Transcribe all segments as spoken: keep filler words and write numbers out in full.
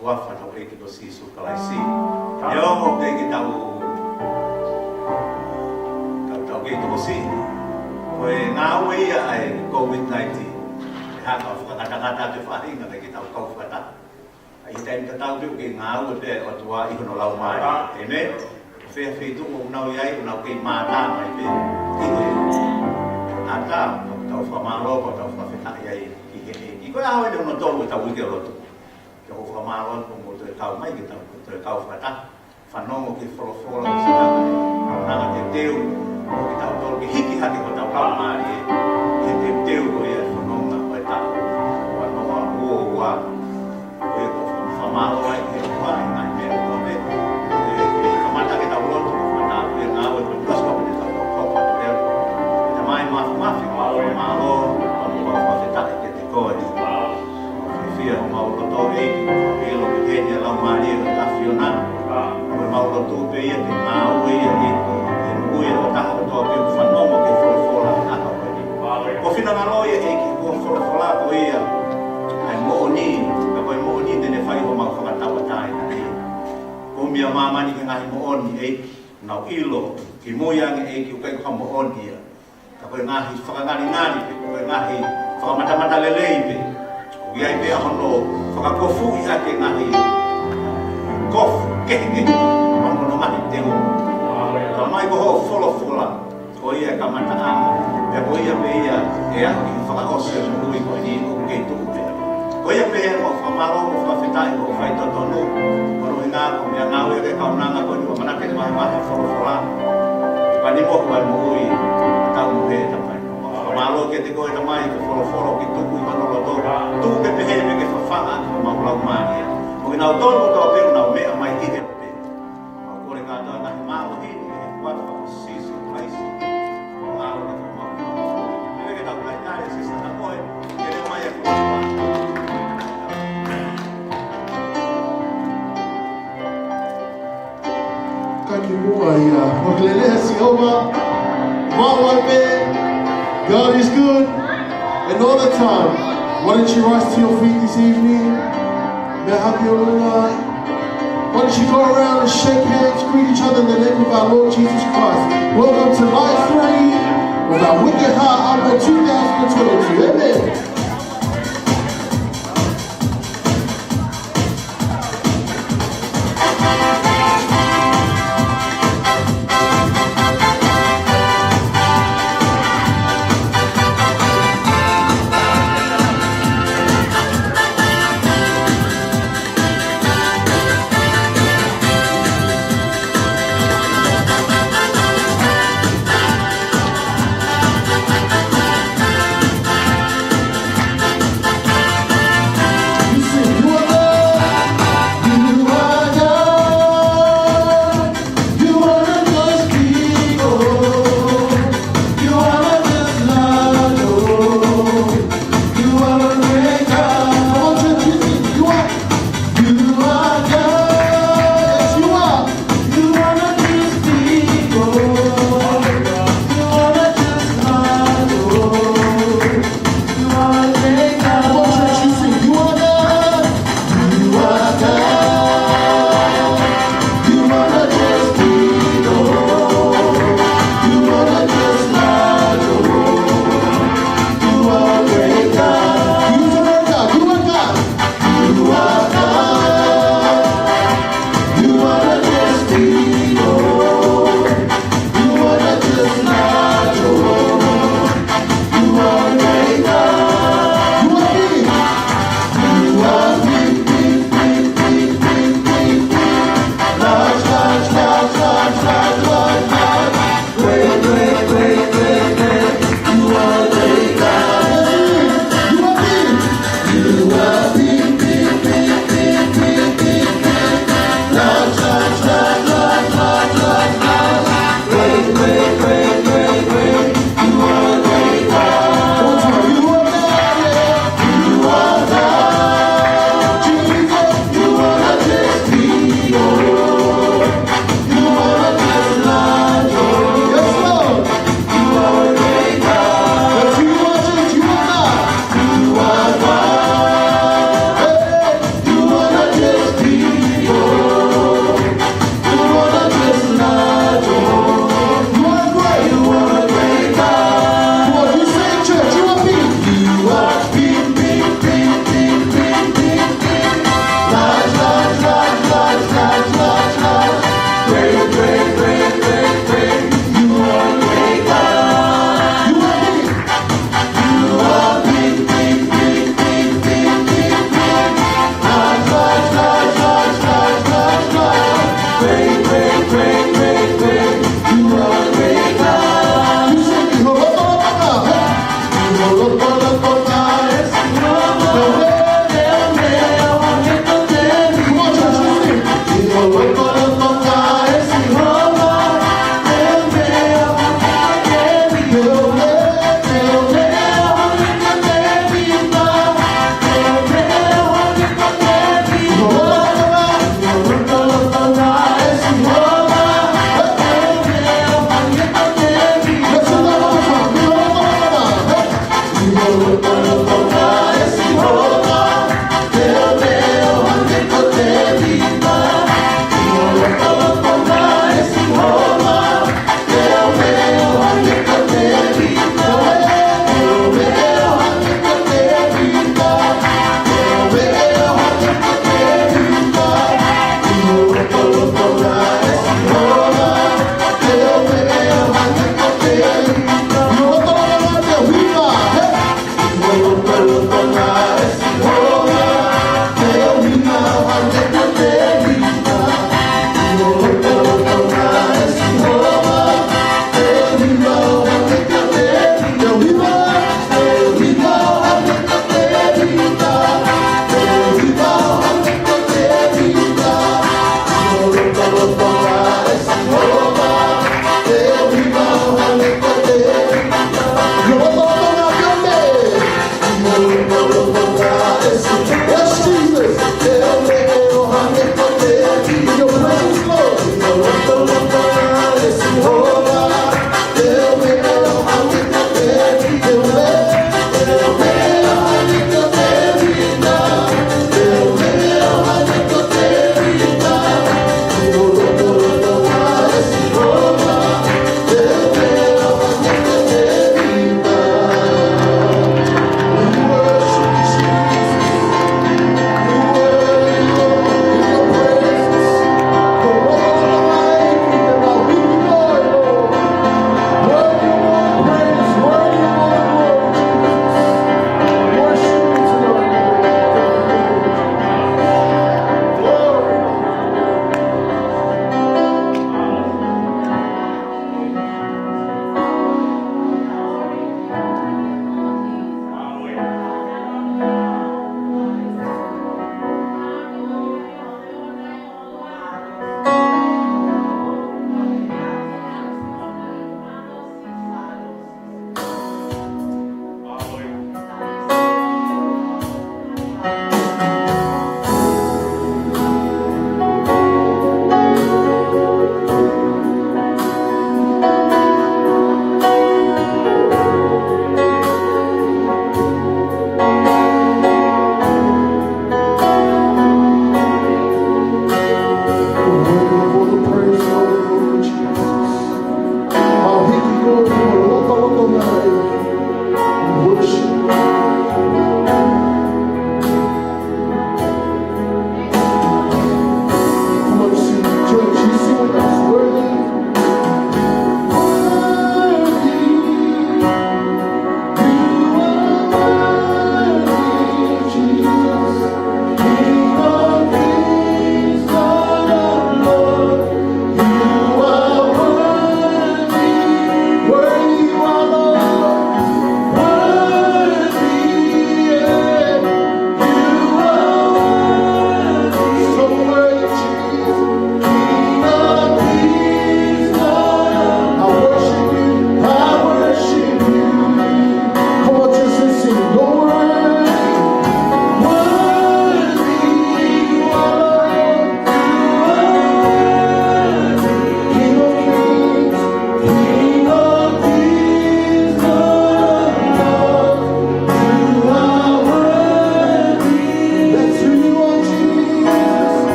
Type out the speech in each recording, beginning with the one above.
huafa ʻo hotau ʻEiki ko Sīsū Kalaisi. ʻIo, ʻoku kei tau, tau, tau kei tokosiʻi. Ko e ngāue ia ʻa e COVID nineteen. ʻE hanga ʻo fakangatangata atu e faʻahinga ke tau kau fakataha. ʻI he taimi tatau pē ʻoku kei ngāue pē ʻa e ʻOtua ʻi hono laumālie. ʻĒmeni. Ko fē ha feituʻu ʻoku nau ʻi ai, ʻoku nau kei mātā mai pē. ʻI he ʻata, tau fakamālō, tau fakafetaʻi ai ki he ʻEiki. Ko e ʻaho eni hono tolu ʻetau uike lotu. Te u fakamālō atu mo e toe kau mai ke tau toe kau fakataha. Fanongo ki he folofola ʻo e Sāpate. Kaunanga teuteu, ʻo kitautolu ke hiki hake hotau laumālie. He teuteu ko ia e fononga ʻo e taʻu ua noa ua ua. Ko ia ʻoku ou fakamālō ai ki he ʻOtua ʻi he ngaahi meʻa kotoa pē. Ko ia ʻoku kamata ke tau lotu, fakataha pē ngāue ko e tuʻa Sāpate tau tau kau atu leo. ʻE Tamai Māfimafi, mālō, mālō, mālō, fakafetaʻi kiate koe. Fiefia homau loto ʻEiki, ʻilo ki heni ʻa e Laumālie ʻo e ʻAfiona. Ko ʻemau lotu pē ia ke ngāue ia ʻi he moʻui ʻa e taha kotoa pē ʻoku fanongo ki he folofola ʻa e ʻaho ni. Ko e finangalo ia ʻEiki, ko e folofola ko ia ʻa e moʻoni, ka ko e moʻoni te ne fai homau fakatauʻatāina ia. Kumi ʻa māmani ki he ngaahi moʻoni ʻEiki, nau ʻilo kimui ange ʻEiki ʻoku ʻikai ko ha moʻoni ia. Ka ko e ngaahi fakangalingali pē, ko e ngaahi fakamatamatalelei pē. ʻOku ʻi ai pē ʻa hono fakakofuʻi ʻaki e ngaahi kofu kehekehe ʻa hono ngaahi teu. Ka mai ko hoʻo folofola, ko ia e kamataʻanga, pea ko ia pē ia ʻe aʻu ki he fakaʻosi ʻo e moʻui ko eni ʻoku kei tuʻu pē. Ko ia pē ʻoku mau fakamālō, ʻoku mau fakafetaʻi, ʻoku mau faitotonu. Ko hono ʻuhinga ko e meʻangāue ʻa e kaunanga ko eni, ʻoku mau manako ke vahevahe e folofola. Pani mo ko e moʻui, ʻa tau mo he Tamai. Fakamālō kiate koe Tamai, ko e folofola ʻoku tuku ʻi hono loto. Tuku ke pehē pē ke fafanga ʻaki homau laumālie. Mo kinautolu kotoa pē ʻoku nau meʻa mai ki he pē. Mau kole kātoa ngaahi mālohi ni ʻi he huafa ʻo Sīsū Kalaisi. Mau ʻalu ka mau. Pea ke tau kaitari Sīsū na koe, ke lea mai ʻa e koloa. Taki mua ia. Makalelea Sihova. Maʻu ai pē. God is good. And all the time. Why don't you rise to your feet this evening? Meʻa hake ʻolunga. Why don't you go around and shake hands, greet each other in the name of our Lord Jesus Christ. Welcome to night three of our Wicked Heart Up in two thousand twenty-two. Amen.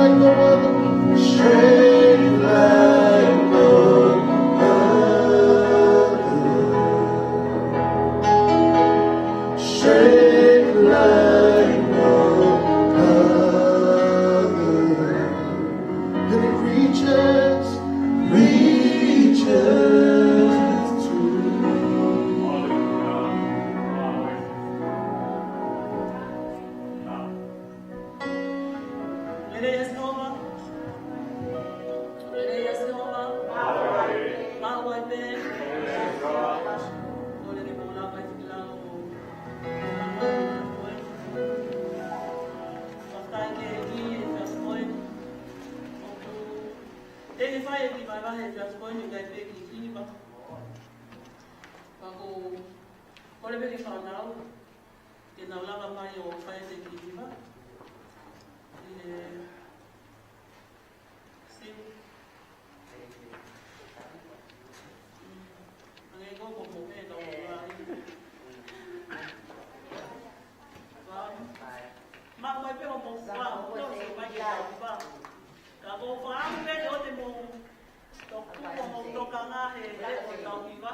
Shake like no other. Shake like no other. And it reaches, reaches to me. Lelei ʻa Sihova. Lelei ʻa Sihova. Maʻu ai pē. Ko e lelei mo e lava ʻi he lalo. Fakafetaʻi ki he ʻEiki he efiafi ko eni. ʻOku teʻeki fai e kiʻi vahevahe efiafi ko eni kae ʻikai pē ke hiva. Pea ʻoku ou kole pē ki he fānau ke nau lava mai ʻo fai e kiʻi hiva. ʻI he siu. Hangē ko e mohe ka ʻoku ʻi ai. Pea maʻu mai pē hoʻomou fua, ʻo tau sio mai ki he tau hiva. Ka ʻoku ou fakaʻamu pē ke ʻoua te mou toki tuku hoʻomou tokanga he leʻo ʻo e tau hiva.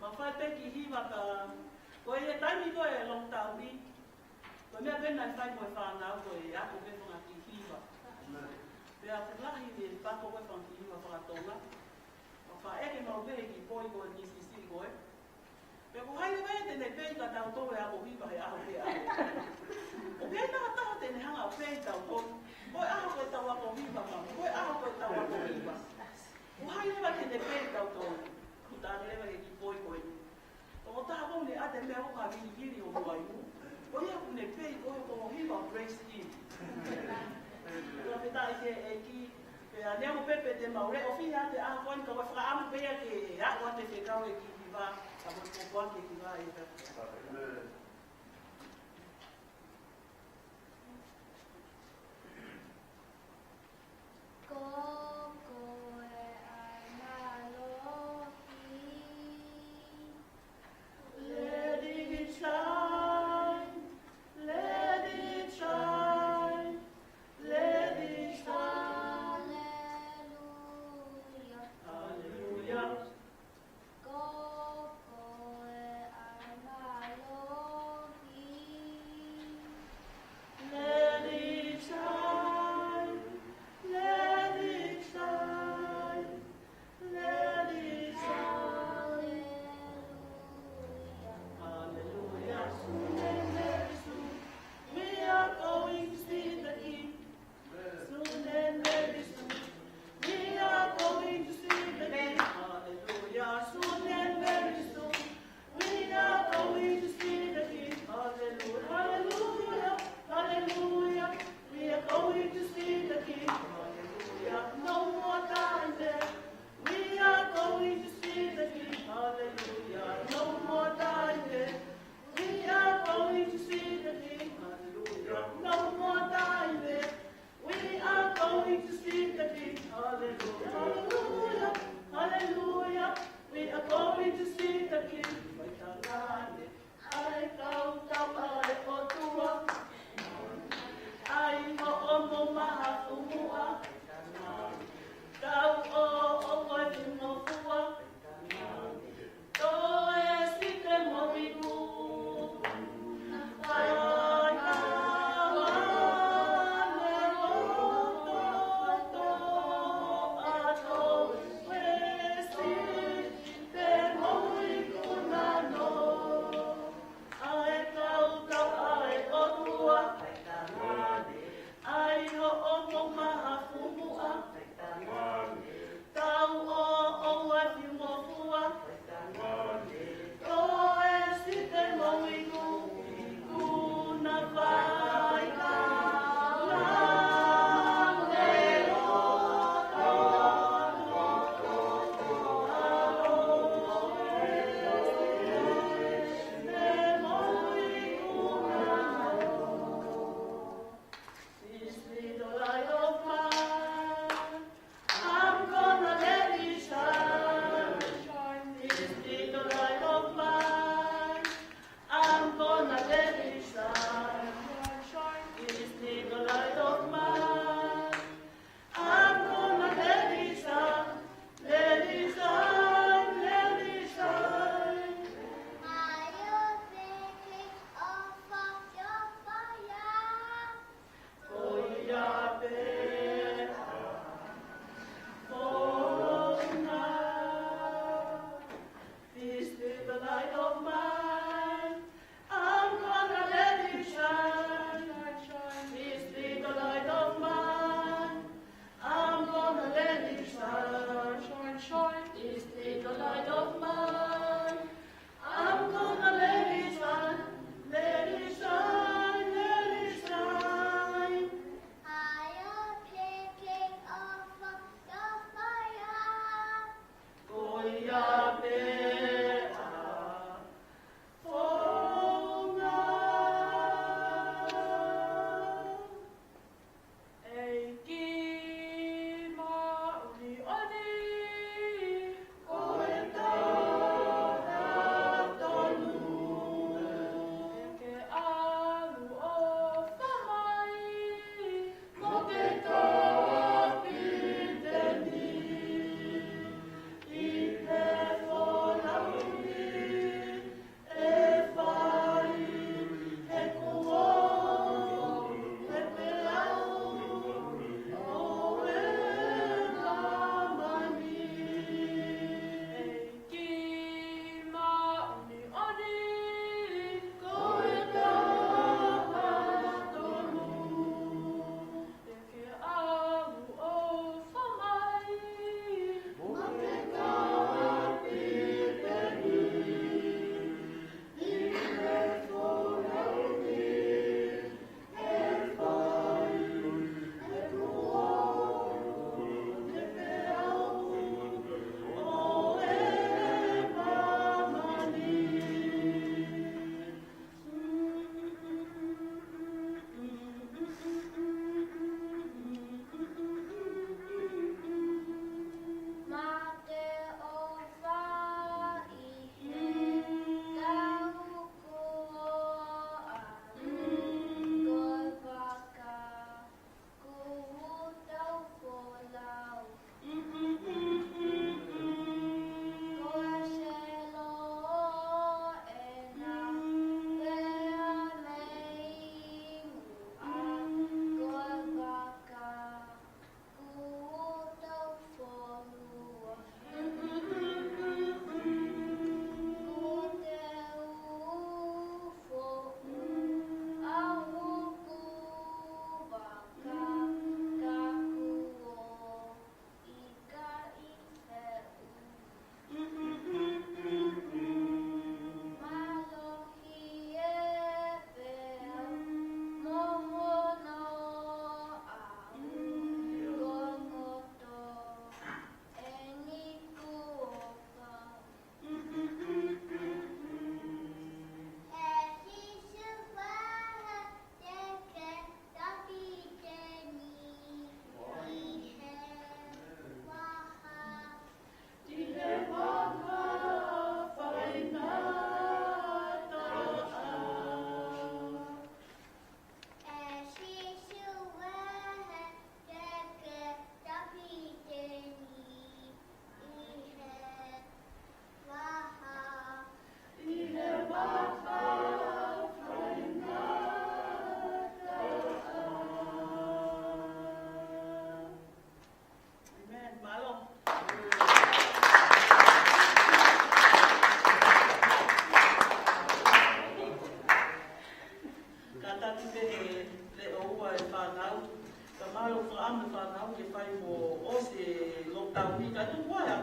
Mou fai pē kiʻi hiva ka, ko e taimi ko ē ʻo e lockdown ni, ko e meʻa pē naʻe fai mo e fānau ko e ako pē fanga kiʻi hiva. Pea ʻoku lahi e pako ko e fanga kiʻi hiva faka-Tonga. ʻO fakaʻeke maʻu pē he kiʻi poi ko eni siʻisiʻi ko ē. Pea ʻoku ʻi ai leva ia te ne pei kia tautolu e ako hiva he ʻaho pē ʻaho. ʻOku ʻi ai nai ha taha te ne hanga ʻo pei tautolu. Ko e ʻaho ko ē ʻetau ako hiva, ko e ʻaho ko ē ʻetau ako hiva. ʻOku ʻi ai leva te ne pei tautolu. ʻOku tali leva he kiʻi poi ko eni. Ko e taha ko ē naʻe ʻoatu e meʻa ʻoku ʻikai vilivili ʻo muʻa inu. Ko ia ʻoku ne pei ko ē ko e hiva praise him. Fakafetaʻi ki he ʻEiki. Pea neongo pē pe te mau leʻo fiha ʻi he ʻaho ko eni ka ʻoku ou fakaʻamu pē ia ke aʻu atu e fekau e kiʻi hiva, ka mo e popo ake e kiʻi hiva ʻe Amen. Ko koe ʻa e mālohi. Let it shine, let it shine, let it shine. Hallelujah. Hallelujah. Ko koe ʻa e mālohi.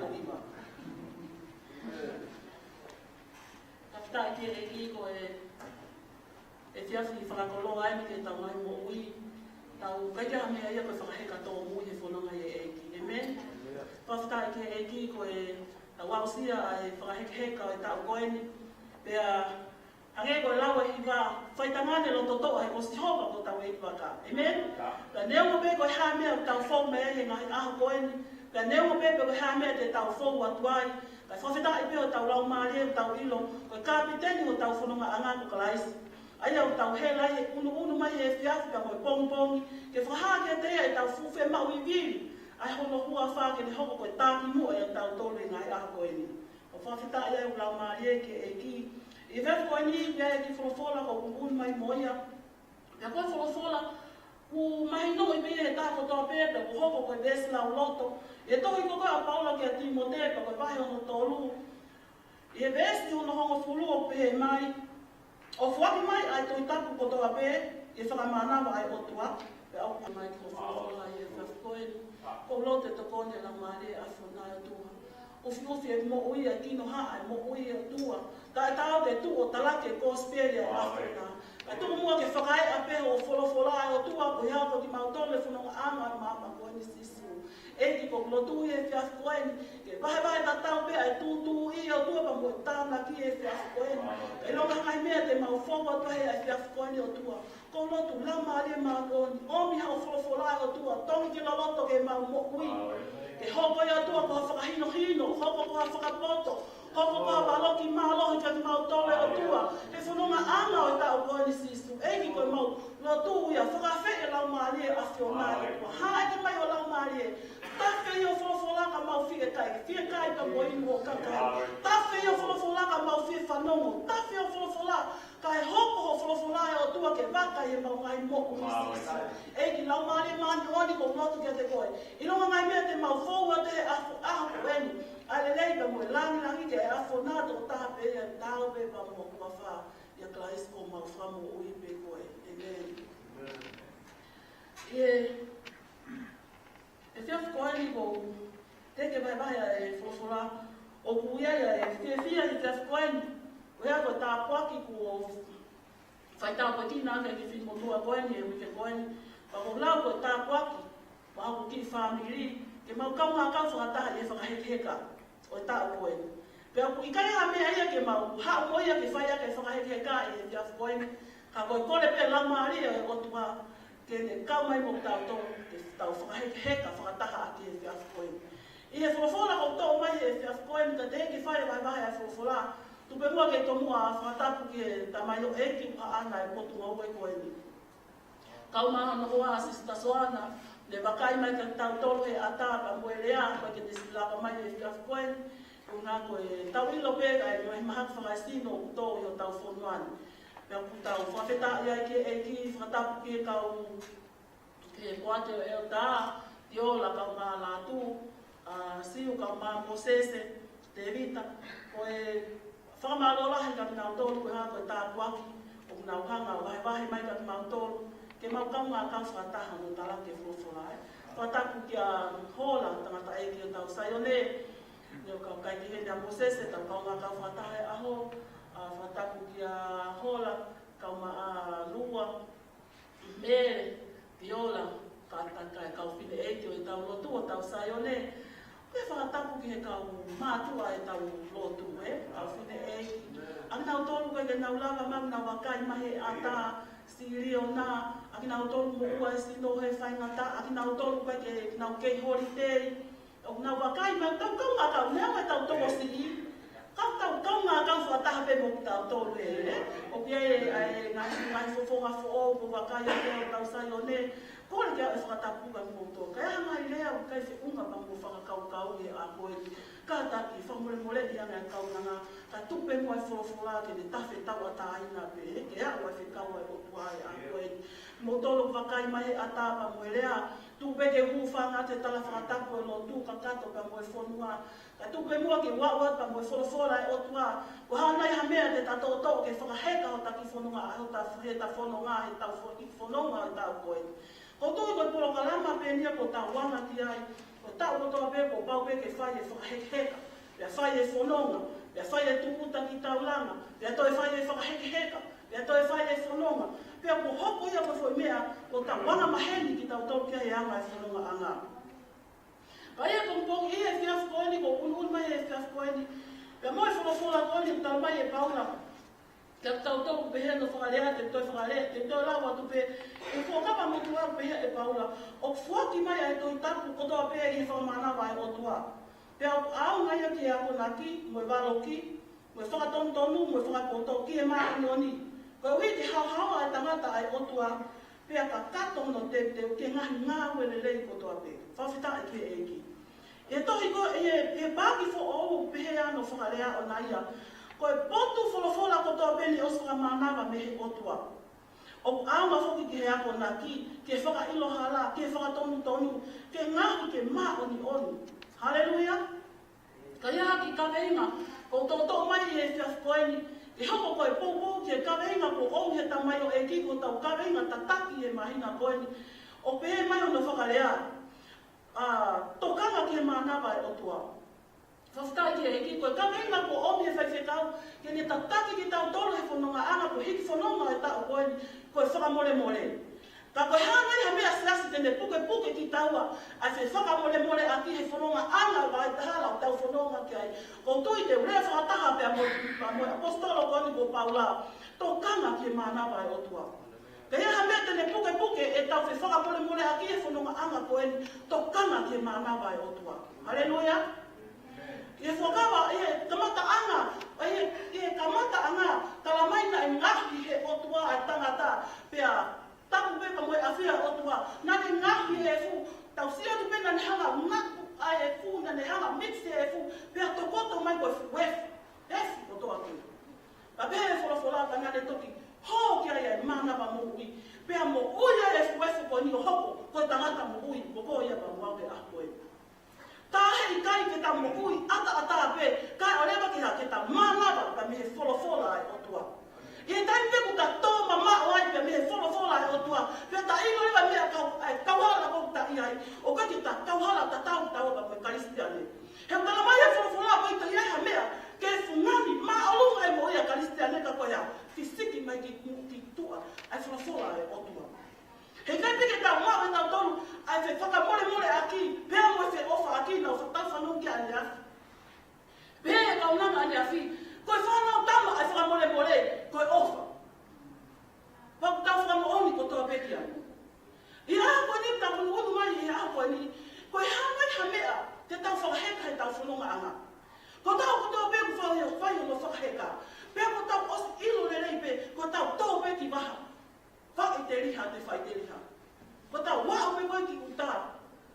Ko iva. Fakafetaʻi ki he ʻEiki ko e efiafi fakakoloa eni ki heʻetau ngaahi moʻui. Tau ʻikai ke ʻi ai ha meʻa ia ko e fakaheka tōmui he fononga ʻa e ʻEiki. ʻĒmeni. Fakafetaʻi ki he ʻEiki ko ʻetau aʻusia ʻa e fakahekeheka ʻo e taʻu ko eni. Pea hangē ko e lau ʻa e hiva, faitangane loto toʻa he ko Sihova ko hotau ʻEiki vaka. ʻĒmeni. Pea neongo pē ko e hā e meʻa ʻoku tau fou mei ai he ngaahi ʻaho ko eni. Pea neongo pē pe ko e hā e meʻa te tau fou atu ai. Kae fakafetaʻi pē ʻoku tau laumālie, ʻoku tau ʻilo ko e kapiteni ʻo hotau fonongaʻanga ko Kalaisi. ʻA ia ʻoku tau hela ai he ʻunuʻunu mai he efiafi pea mo e pongipongi, ke fakahā kiate ia ʻetau fuʻu fiemaʻu ivi, ʻa hono huafa ke ne hoko ko e takimuʻa ʻiate kitautolu he ngaahi ʻaho ko eni. ʻOku fakafetaʻi ai ʻeku laumālie ki he ʻEiki. ʻI he efiafi ko eni, ʻoku ʻi ai e kiʻi folofola ʻoku ou ʻunuʻunu mai mo ia. Pea ko e folofola, ʻoku mahinoʻi pē ia ʻe he taha kotoa pē, pea ʻoku hoko ko e veesi lauloto ʻi he tohi ko ē ʻa Paula kia Tīmote, pea ko e vahe hono tolu. ʻI he veesi hono hongofulu ʻoku pehē mai, ʻoku foaki mai ʻa e Tohi Tapu kotoa pē ʻi he fakamānava ʻa e ʻOtua. Pea ʻoku mai ki he folofola ʻi he efiafi ko eni. ʻOku ou lotu ke tokoni e Laumālie ʻa e ʻAfiona ʻe ʻOtua. ʻUfiʻufi e moʻui, ʻa e kinohaʻa e moʻui ʻe ʻOtua. Taʻetaau ke tuʻu ʻo talaki e kosipeli ʻa e ʻAfiona. Kae tuku muʻa ke fakaeʻa pē hoʻo folofola ʻe ʻOtua, ko ia ko kimautolu he fonongaʻanga ʻo e maama ko eni Sīsū. ʻEiki, ʻoku ou lotu ʻi he efiafi ko eni ke vahevahe tatau pē ʻa e tūtuuʻi ʻe ʻOtua pea mo e tānaki he efiafi ko eni. ʻIlonga ha ngaahi meʻa te mau fou atu ai he efiafi ko eni ʻOtua, ʻoku ou lotu Laumālie Māʻoniʻoni, ʻomi haʻo folofola ʻe ʻOtua, tongi ke loloto ki heʻemau moʻui. Ke hoko ʻe ʻOtua ko ha fakahinohino, hoko ko ha fakapoto, hoko ko ha valoki mālohi kia kimautolu ʻe ʻOtua he fonongaʻanga ʻo e taʻu ko eni Sīsū. ʻEiki, ko ʻemau lotu ia, fakaafeʻi e Laumālie ʻa e ʻAfiona ʻe ʻOtua. Hāʻele mai ho Laumālie, tafe ʻi hoʻo folofola ka mau fiekaia, fiekaia pea mo inu ʻo kakai. Tafe ʻi hoʻo folofola ka mau fie fanongo, tafe ʻi hoʻo folofola kae hoko hoʻo folofola ʻe ʻOtua ke vakai ʻemau ngaahi moʻui Sīsū. ʻEiki Laumālie Māʻoniʻoni, ʻoku ou lotu kiate koe, ʻilonga e ngaahi meʻa te mau fou atu he ʻaho, ʻaho ko eni, ʻa e lelei pea mo e lāngilangi ki he ʻAfiona tokotaha pē ia, taau pē pea mo e huafa ʻia Kalaisi ko homau Fakamoʻui pē koe. ʻĒmeni. ʻI he efiafi ko eni ʻoku ou teʻeki vahevahe ʻa e folofola, ʻoku ʻi ai ʻa e fiefia ʻi he efiafi ko eni. Ko ia ko e tāpuaki kuo fai tāpuekina ʻaki e kiʻi finemotuʻa ko eni he uike ko eni. Pea ʻoku ou lau ko e tāpuaki maʻa hoku kiʻi fāmili, ke mau kaungā kau fakataha ʻi he fakahekeheka ʻo e taʻu ko eni. Pea ʻoku ʻikai ha meʻa ia ke mau haʻu mo ia ke fai ʻaki e fakahekeheka ʻi he efiafi ko eni. Ka ko e kole pē Laumālie ʻo e ʻOtua ke ne kau mai mo kitautolu, ke tau fakahekeheka fakataha ʻaki he efiafi ko eni. ʻI he folofola ʻoku toʻo mai he efiafi ko eni, ka teʻeki fai e vahevahe ʻa e folofola, tuku pē muʻa ke tomuʻa fakatapu ki he tamaioʻeiki ʻoku haʻana e potungāue ko eni. Kau mai hono hoa Sisitā Soana, ne vakai mai kia kitautolu he ʻata pea mo e lea, ko e ke te silava mai he efiafi ko eni. Ko e ʻuhinga ko ʻetau ʻilo pē ʻa e ngaahi mahaki fakaesino ʻoku tō ʻi hotau fonua ni. Pea ʻoku tau fakafetaʻi ai ki he ʻEiki, fakatapu ki he kau, ki he kuata ʻo e ʻEletā, Tiola kae ʻumaʻā Lātū, ʻa Siu kae ʻumaʻā Mōsese, Tēvita, ko e fakamālō lahi kia kinautolu ko e hā ko e tāpuaki ʻoku nau hanga ʻo vahevahe mai kia kimautolu, ke mau kaungā kau fakataha ʻo talaki e folofola ē. Fakatapu kia Hola, tangataʻeiki ʻo e tau Saione, ne u kau kai ki heni ʻa Mōsese, tau kaungā kau fakataha he ʻaho, ʻa, fakatapu kia Hola, kae ʻumaʻā Lua, Mele, Tiola, kātaki e kau fineʻeiki ʻo e tau lotu ʻo e tau Saione. Ko e fakatapu ki he kau mātuʻa ʻo e tau lotu, ē, kau fineʻeiki. ʻA kinautolu ʻoku ʻikai ke nau lava mai ke nau vakai mai he ʻata, Siliona, ʻa kinautolu moʻua e sino he faingataʻa, ʻa kinautolu ʻoku ʻikai ke nau kei holitei. ʻOku nau vakai mai, tau kaungā kau, neongo ʻetau tokosiʻi, ka tau kaungā kau fakataha pē mo kitautolu ē, ē. ʻOku ʻi ai e, ʻa e ngaahi, ngaahi fofonga foʻou, ʻoku vakai ʻa e tau Saione, kole ke ʻai e fakatapu kia kimoutolu. Ka ʻi ai ha ngaahi lea ʻoku ʻikai feʻunga pea mo e fakakaukau he ʻaho ko eni, kātaki fakamolemoleʻi ange ʻa e kaunanga, kae tuku pē muʻa e folofola ke ne tafe tauʻatāina pē, ke aʻu ʻa e fekau ʻa e ʻOtua he ʻaho ko eni. Kimoutolu ʻoku vakai mai he ʻata pea mo e lea, tuku pē ke u hūfanga atu he tala fakatapu ʻo e lotu kakato pea mo e fonua. Kae tuku pē muʻa ke u aʻu atu pea mo e folofola ʻa e ʻOtua. Ko e hā nai ha meʻa te ta toʻotoʻo ke fakaheka hota kiʻi fononga, hota, heta fononga, heta fo-, kiʻi fononga ʻo e taʻu ko eni. ʻOku ou tui ko e polokalama pē eni ia ʻoku tau anga ki ai. Ko e taʻu kotoa pē kuo pau pē ke fai e fakahekeheka, pea fai e fononga, pea fai e tūʻuta ki taulanga, pea toe fai e fakahekeheka, pea toe fai e fononga. Pea kuo hoko ia ko e foʻi meʻa kuo tau anga maheni kitautolu ki ai he anga e fonongaʻanga. Ka ʻi he pongipongi, ʻi he efiafi ko eni, kuo ʻunuʻunu mai he efiafi ko eni, pea mo e folofola ko eni, talamai ʻe Paula kiate kitautolu, pehē hono fakalea, te u toe fakalea, te u toe lau atu pē, ʻi he Fuakava Motuʻa, pehē ʻe Paula, ʻoku foaki mai ʻa e Tohi Tapu kotoa pē ʻi he fakamānava ʻa e ʻOtua. Pea ʻoku ʻaonga ia ki he akonaki, mo e valoki, mo e fakatonutonu, mo e fakapoto, ki he māʻoniʻoni, koeʻuhi ke haohaoa ʻa e tangata ʻa e ʻOtua, pea kakato hono teuteu ki he ngaahi ngāue lelei kotoa pē. Fakafetaʻi ki he ʻEiki. ʻI he tohi ko ē, ʻi he, ʻi he paaki foʻou, pehē hono fakalea ʻona ia, ko e potu folofola kotoa pē ne ʻosi fakamānava mei he ʻOtua, ʻoku ʻaonga foki ki he akonaki, ki he fakaʻilo hala, ki he fakatonutonu, ki he ngaohi ke māʻoniʻoni. Haleluia! Ka ʻi ai ha kiʻi kaveinga kuo toʻotoʻo mai he efiafi ko eni, ke hoko ko e poupou ki he kaveinga kuo ʻomi he tamaioʻeiki, ko hotau kaveinga tataki he māhina ko eni. ʻOku pehē mai hono fakalea, ʻa, tokanga ki he mānava ʻa e ʻOtua. Fakafetaʻi ki he ʻEiki, ko e kaveinga kuo ʻomi he faifekau ke ne tataki kitautolu he fonongaʻanga kuo hiki fononga ʻo e taʻu ko eni, ko e fakamolemole. Ka ko e hā nai ha meʻa, siasi, te ne pukepuke kitaua ʻa e fefakamolemoleʻaki he fonongaʻanga ʻo e vaitaha ʻoku tau fononga ki ai? ʻOku ou tui te u lea fakataha pea mo, pea mo e ʻaposetolo ko eni ko Paula, tokanga ki he mānava ʻa e ʻOtua. Ka ʻi ai ha meʻa te ne pukepuke ʻetau fefakamolemoleʻaki he fonongaʻanga ko eni, tokanga ki he mānava ʻa e ʻOtua. Haleluia! ʻI he Fuakava, ʻi he kamataʻanga, ʻi he, ʻi he kamataʻanga, talamai naʻe ngaohi ʻe he ʻOtua ʻa e tangata, pea tapu pē pea mo e ʻafio ʻa e ʻOtua. Naʻa ne ngaohi e efu, tau sio atu pē naʻa ne hanga ʻo ngaohi ʻa e efu, naʻa ne hanga ʻo mix e efu, pea tokoto mai ko e fuʻu efu, efu kotoa pē. Pea pehē ʻe he folofola, pea naʻa ne toki hō ki ai ʻa e mānava moʻui, pea moʻui ai e fuʻu efu ko eni ʻo hoko ko e tangata moʻui, ko koe ia pea mo au he ʻaho ko eni. Tā he ʻikai ke tau moʻui ʻataʻatā pē, kae ʻoua leva ke ha, ke tau mānava pē mei he folofola ʻa e ʻOtua. ʻI he taimi pē ʻoku ta tō mamaʻo ai pē mei he folofola ʻa e ʻOtua, pea ta ʻilo leva e meʻa kau, ʻa e kauhala ʻoku ta ʻi ai, ʻoku ʻikai ke ta kauhala tatau taua pea mo e Kalisitiane. He ʻoku talamai ʻe he folofola ʻoku ʻikai toe ʻi ai ha meʻa ke fungani māʻolunga ai e moʻui ʻa e Kalisitiane ka ko e fisiki mai ki, ki tuʻa ʻa e folofola ʻa e ʻOtua. He ʻikai pē ke tau maʻu ʻe tautolu ʻa e fefakamolemoleʻaki pea mo e feʻofaʻaki naʻa tau fanongo ki ai ʻaneafi. Pea ʻe kaunanga ʻaneafi, ko e fānau tama ʻa e fakamolemole, ko e ʻofa. Pea ʻoku tau fakamoʻoni kotoa pē ki ai. ʻI he ʻaho ko eni, tau ʻunuʻunu mai he ʻaho ko eni, ko e hā nai ha meʻa te tau fakaheka heʻetau fonongaʻanga? Ko tautolu kotoa pē ʻoku fai, fai hono fakaheka, pea kuo tau ʻosi ʻilo lelei pē, kuo tau tō pē ki vaha. Faʻiteliha, te faʻiteliha. Kuo tau aʻu pē ko ē ki ʻuta,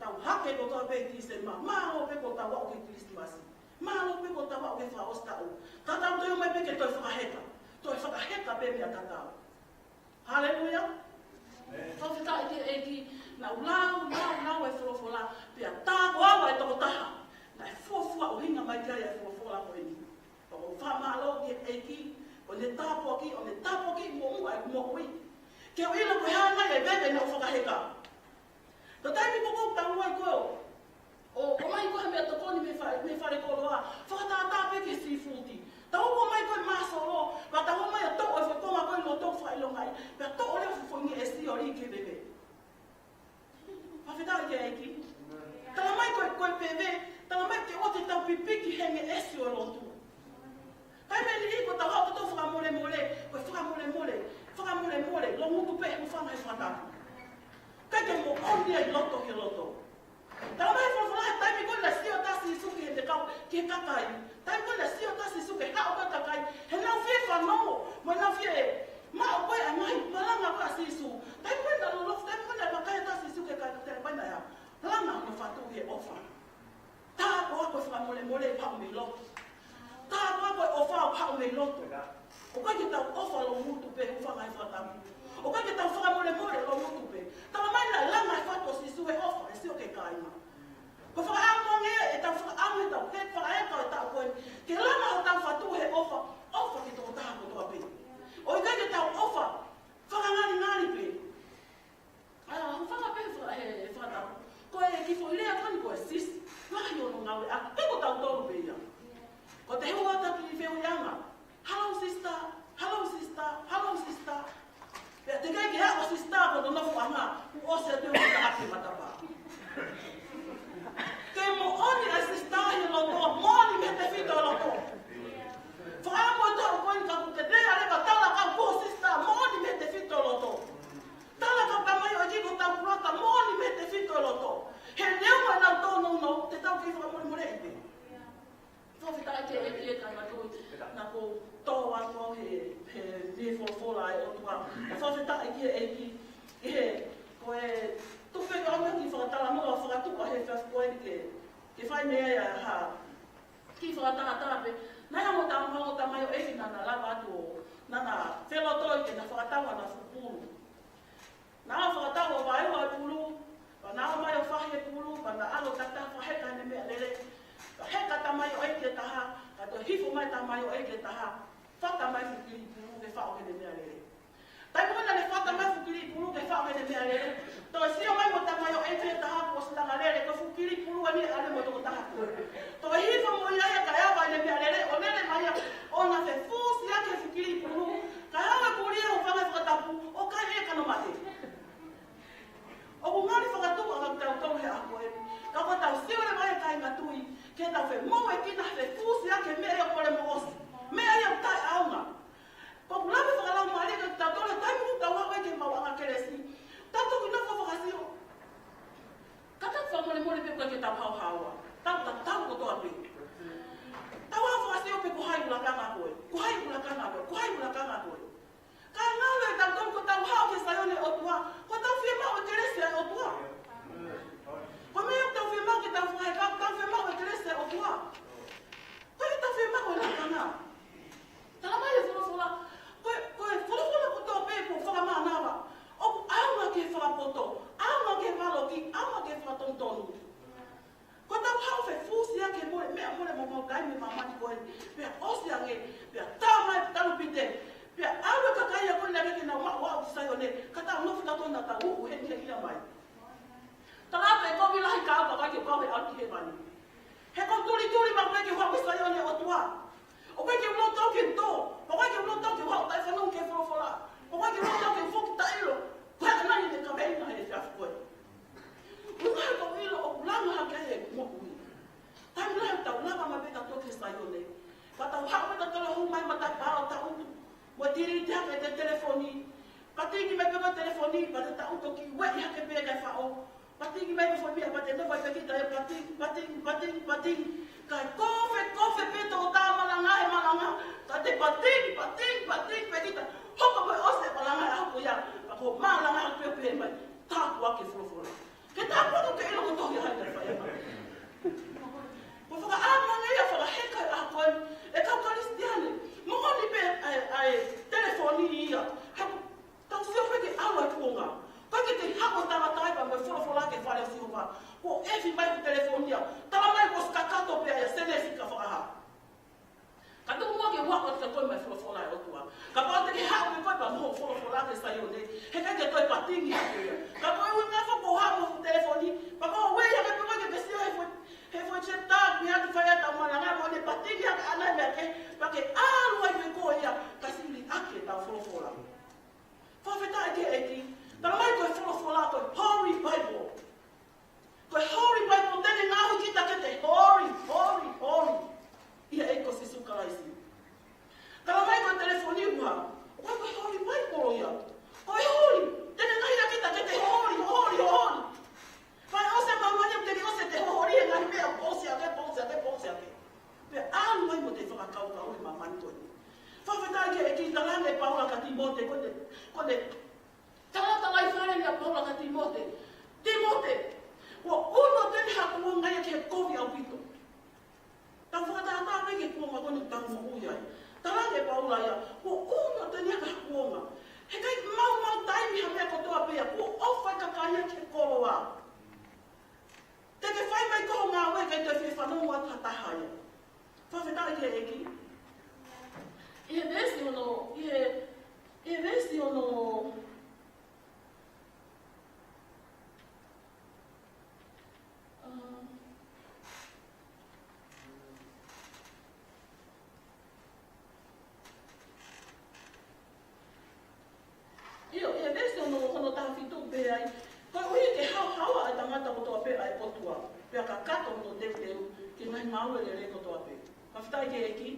tau hake kotoa pē ki Tīsema, mālō pē kuo tau aʻu ki he Kilisimasi, mālō pē kuo tau aʻu ki he fakaʻosi taʻu. Ka tau toe ō mai pē ke toe fakaheka, toe fakaheka pē meʻa tatau. Haleluia. Fakafetaʻi ki he ʻEiki, naʻa ku lau, lau, lau e folofola, pea tā ko au ʻa e tokotaha naʻe fuofua ʻuhinga mai ki ai e folofola ko eni. ʻOku ou fakamālō ki he ʻEiki, ʻo ne tāpuakiʻi, ʻo ne tāpuakiʻi muʻa e moʻui. Ke u ʻilo ko e hā nai e veve naʻa ku fakaheka. Ko e taimi ko ē ʻoku tau ō ai ko ē ʻo, ʻo ʻomai ko ē ha meʻatokoni mei fa-, mei falekoloa, fakatātā pē ki he sīfuti. Tau ō mai ko ē ʻo māsolo, pea tau ō mai ʻo toʻo e foʻi konga ko ē ʻi loto ʻo fakaʻilonga ai, pea toʻo leva e foʻi ngeʻesi ʻo lī ki he veve. Fakafetaʻi ki he ʻEiki. Talamai ko e, ko e veve, talamai ke ʻoua te tau pipiki he ngeʻesi ʻo e lotu. Taimi ʻe niʻihi ʻoku tau haʻu ʻo tau fakamolemole, ko e fakamolemole, fakamolemole, loungutu pē, hūfanga he fakatapu. ʻIkai ke moʻoni ʻa e loto he loto. Talamai ʻe he folofola he taimi ko ē naʻe sio atu ai ʻa Sīsū ki he kau, ki he kakai. Taimi ko ē naʻe sio atu ai ʻa Sīsū ki he haʻu ko ē ʻa e kakai, heʻenau fie fanongo, mo ʻenau fie maʻu ko ē ʻa e ngaahi malanga ko ē ʻa Sīsū. Taimi ko ē naʻe lolofi, taimi ko ē naʻe vakai atu ai ʻa Sīsū ki he kakai, talamai naʻe langa hono fatu he ʻofa. Tā ko ā ko e fakamolemole ʻoku haʻu mei loto. Tā ko ā ko e ʻofa ʻoku haʻu mei loto. ʻOku ʻikai ke tau ʻofa loungutu pē, hūfanga he fakatapu. ʻOku ʻikai ke tau fakamolemole loungutu pē. Talamai naʻe langa e fatu ʻo Sīsū he ʻofa, he sio ki he kāinga. Ko e fakaʻamu ange ʻetau fakaʻamu ʻetau he fakaheka ʻo e taʻu ko eni, ke langa hotau fatu he ʻofa, ʻofa ki he tokotaha kotoa pē. ʻOku ʻikai ke tau ʻofa fakangalingali pē. ʻA, hūfanga pē he faka-, he, he fakatapu. Ko e kiʻi foʻi lea ko eni ko e sis Ke ʻEiki e kāinga tui, naʻa ku tō atu au he, he, he folofola ʻa e ʻOtua. Fakafetaʻi ki he ʻEiki, ki he, ko e tuku pē ke ʻomai kiʻi fakatalanoa fakatuʻa he efiafi ko eni ke, ke fai mei ai ha kiʻi fakatātā pē. Naʻe ʻi ai mo e tama-, mo e tamaioʻeiki naʻa na lava atu ʻo, naʻa na felotoi ke na fakatau ʻena fuʻu pulu. Naʻa na fakatau ʻo vaeua e pulu, pea na ō mai ʻo fahi e pulu, pea na ʻalu ʻo takitaha fakaheka ʻene meʻalele. Pea heka tamaioʻeiki ʻe taha, pea toe hifo mai tamaioʻeiki ʻe taha, fata mai fuʻu kili pulu ke faʻo ʻene meʻalele. Taimi ko ē naʻa ne fata mai fuʻu kili pulu ke faʻo ʻene meʻalele, toe sio mai mo e tamaioʻeiki ʻe taha kuo ʻosi langa lele, ko e fuʻu kili pulu eni ʻa e mo e tokotaha ko ē. Toe hifo mo ia ia kae ava ʻene meʻalele, ʻo lele mai ia, ʻo na fefusiaki e fuʻu kili pulu, kae haʻu e kulia ʻo fanga fakatapu, ʻo kai e kano mate. ʻOku ngali fakatuʻa kiate kitautolu he ʻaho ko eni. Ka ko ʻetau sio leva, kāinga tui, ke tau femoʻuekina he fefusiaki e meʻa ia ʻoku mole mo ʻosi. Meʻa ia ʻoku taʻeʻaonga. Ko ʻeku lave fakalaumālie kiate kitautolu he taimi ʻoku tau haʻu ai ki he maʻuʻanga kelesi. Tau toki nofo fakasio. Ka tau fakamolemole pē ʻoku ʻikai ke tau haohaoa. Tau tatau kotoa pē. Tau haʻu fakasio pē ko hai ʻoku lakanga ko ē. Ko hai ʻoku lakanga ko ē. Ko hai ʻoku lakanga ko ē. Ka ngalo e tau tau ko ʻetau haʻu ki he Saione ʻo e ʻOtua, ko ʻetau fiemaʻu e kelesi ʻa e ʻOtua. Ko e meʻa ʻoku tau fiemaʻu ke tau fakaheka, ʻoku tau fiemaʻu e kelesi ʻa e ʻOtua. Ko e tau fiemaʻu e lakanga. Talamai ʻe he folofola, ko e, ko e folofola kotoa pē ʻoku fakamānava, ʻoku ʻaonga ki he fakapoto, ʻaonga ki he valoki, ʻaonga ki he fakatonutonu. Ko ʻetau haʻu fefusiaki e mole, meʻa mole mo mau kai mei māmani ko eni. Pea ʻosi ange, pea tā mai e talupite. Pea ʻalu e kakai ia ko eni naʻe ʻikai ke nau maʻu ʻo aʻu ki Saione. Ka tau nofo tautolu naʻa tau uhu heni he ʻia mai. Tala atu ʻe kovi lahi ka ʻalu kakai ke kau he ʻalu ki hēvani. He ʻoku ou tulituli maʻu pē ke u haʻu ki Saione ʻo e ʻOtua. ʻOku ʻikai ke u loto ke tō. ʻOku ʻikai ke u loto ke u haʻu taʻefanongo ki he folofola. ʻOku ʻikai ke u loto ke u foki taʻeʻilo. Ko e ʻanai ʻene kaveinga he efiafi ko eni. ʻOku ʻikai ke u ʻilo ʻoku langa hake ai e moʻui. Taimi lahi tau lava mai pē tautolu ki Saione. Pea tau haʻu pē tautolu ʻo hū mai matapā ʻo tau utu. Mo e tiliti hake e telefoni. Patingi mai pē ko e telefoni, pea te tau toki ueʻi hake pē kae faʻo. Patingi mai pē foʻi meʻa, pea te nofo ai pē kita ʻo patingi, patingi, patingi, patingi. Kae kofe, kofe pē tokotaha malanga he malanga. Ka te patingi, patingi, patingi pē kita. Hoko mai ʻosi e malanga he ʻaho ko ia. Pea ko e malanga ʻaho pē pē mai. Tāpuaki e folofola. Ke tāpuaki ke ʻilo ko e tohi ʻa e fai. Ko e fakaʻamu ange ia fakaheka e ʻaho ko eni, e kau Kalisitiane. Moʻoni pē ʻa e, ʻa e telefoni ia. He tau sio pē ki he ʻalu ʻa e kuonga. ʻOku ʻikai ke te haʻu ʻo tangata ai pea mo e folofola ki he fale ʻo Sihova. Kuo ʻefi mai e telefoni ia. Talamai kuo ʻosi kakato pē ʻa e Sēnesi ki he Fakahā. Ka tuku muʻa ke u ʻoatu kiate koe mai e folofola ʻa e ʻOtua. Kapau te ke haʻu pē koe pea mo hoʻo folofola ki Saione, he ʻikai ke toe patingi hake ia. Ka ko e ʻuhinga foki ʻoku ou haʻu mo e telefoni, pea ko e ueʻi hake pē koe ke ke sio he foʻi, he foʻi chapter, ʻoku ʻi ai ʻetau malanga, mo ʻene patingi hake ʻana e meʻa kehe, pea ke ʻalu ai pē koe ia, ka sili ʻaki ʻetau folofola. Fakafetaʻi ki he ʻEiki, talamai ko e folofola ko e Holy Bible. Ko e Holy Bible, te ne ngaohi kita ke te holy, holy, holy. ʻIa e ʻEiki ko Sīsū Kalaisi. Talamai ko e telefoni ua, ko e Holy Bible ia. Ko e holy, te ne ngaohi kita ke te holy, holy, holy. Pea ʻosi e māmani, te ne ʻosi ʻete holy he ngaahi meʻa, ʻosi ake, ʻosi ake, ʻosi ake. Pea ʻalu ai mo ʻete fakakaukau he māmani ko eni. Fakafetaʻi ki he ʻEiki, talaange ʻe Paula kia Tīmote, ko ʻene, ko ʻene talatalaifale ʻa Paula kia Tīmote. Tīmote, kuo ʻunu ʻa e teni ha kuonga ia ki he kovi ʻaupito. Tau fakatātā pē ki he kuonga ko eni ʻoku tau moʻui ai. Talaange ʻe Paula ia, kuo ʻunu ʻa e teni ha kuonga. He ʻikai maumau taimi ha meʻa kotoa pē ia, kuo ʻofa e kakai ia ki he koloa. Te ke fai mai ko hoʻo ngāue kae ʻikai toe fie fanongo atu ha taha ia. Fakafetaʻi ki he ʻEiki. ʻI he veesi ono, ʻi he, ʻi he veesi ono, um, ʻIo, ʻi he veesi ono, ono taha fitu pehē ai, koeʻuhi ke haohaoa ʻa e tangata kotoa pē ʻa e ʻOtua, pea kakato hono teuteu ki he ngaahi ngāue lelei kotoa pē. Fakafetaʻi ki he ʻEiki.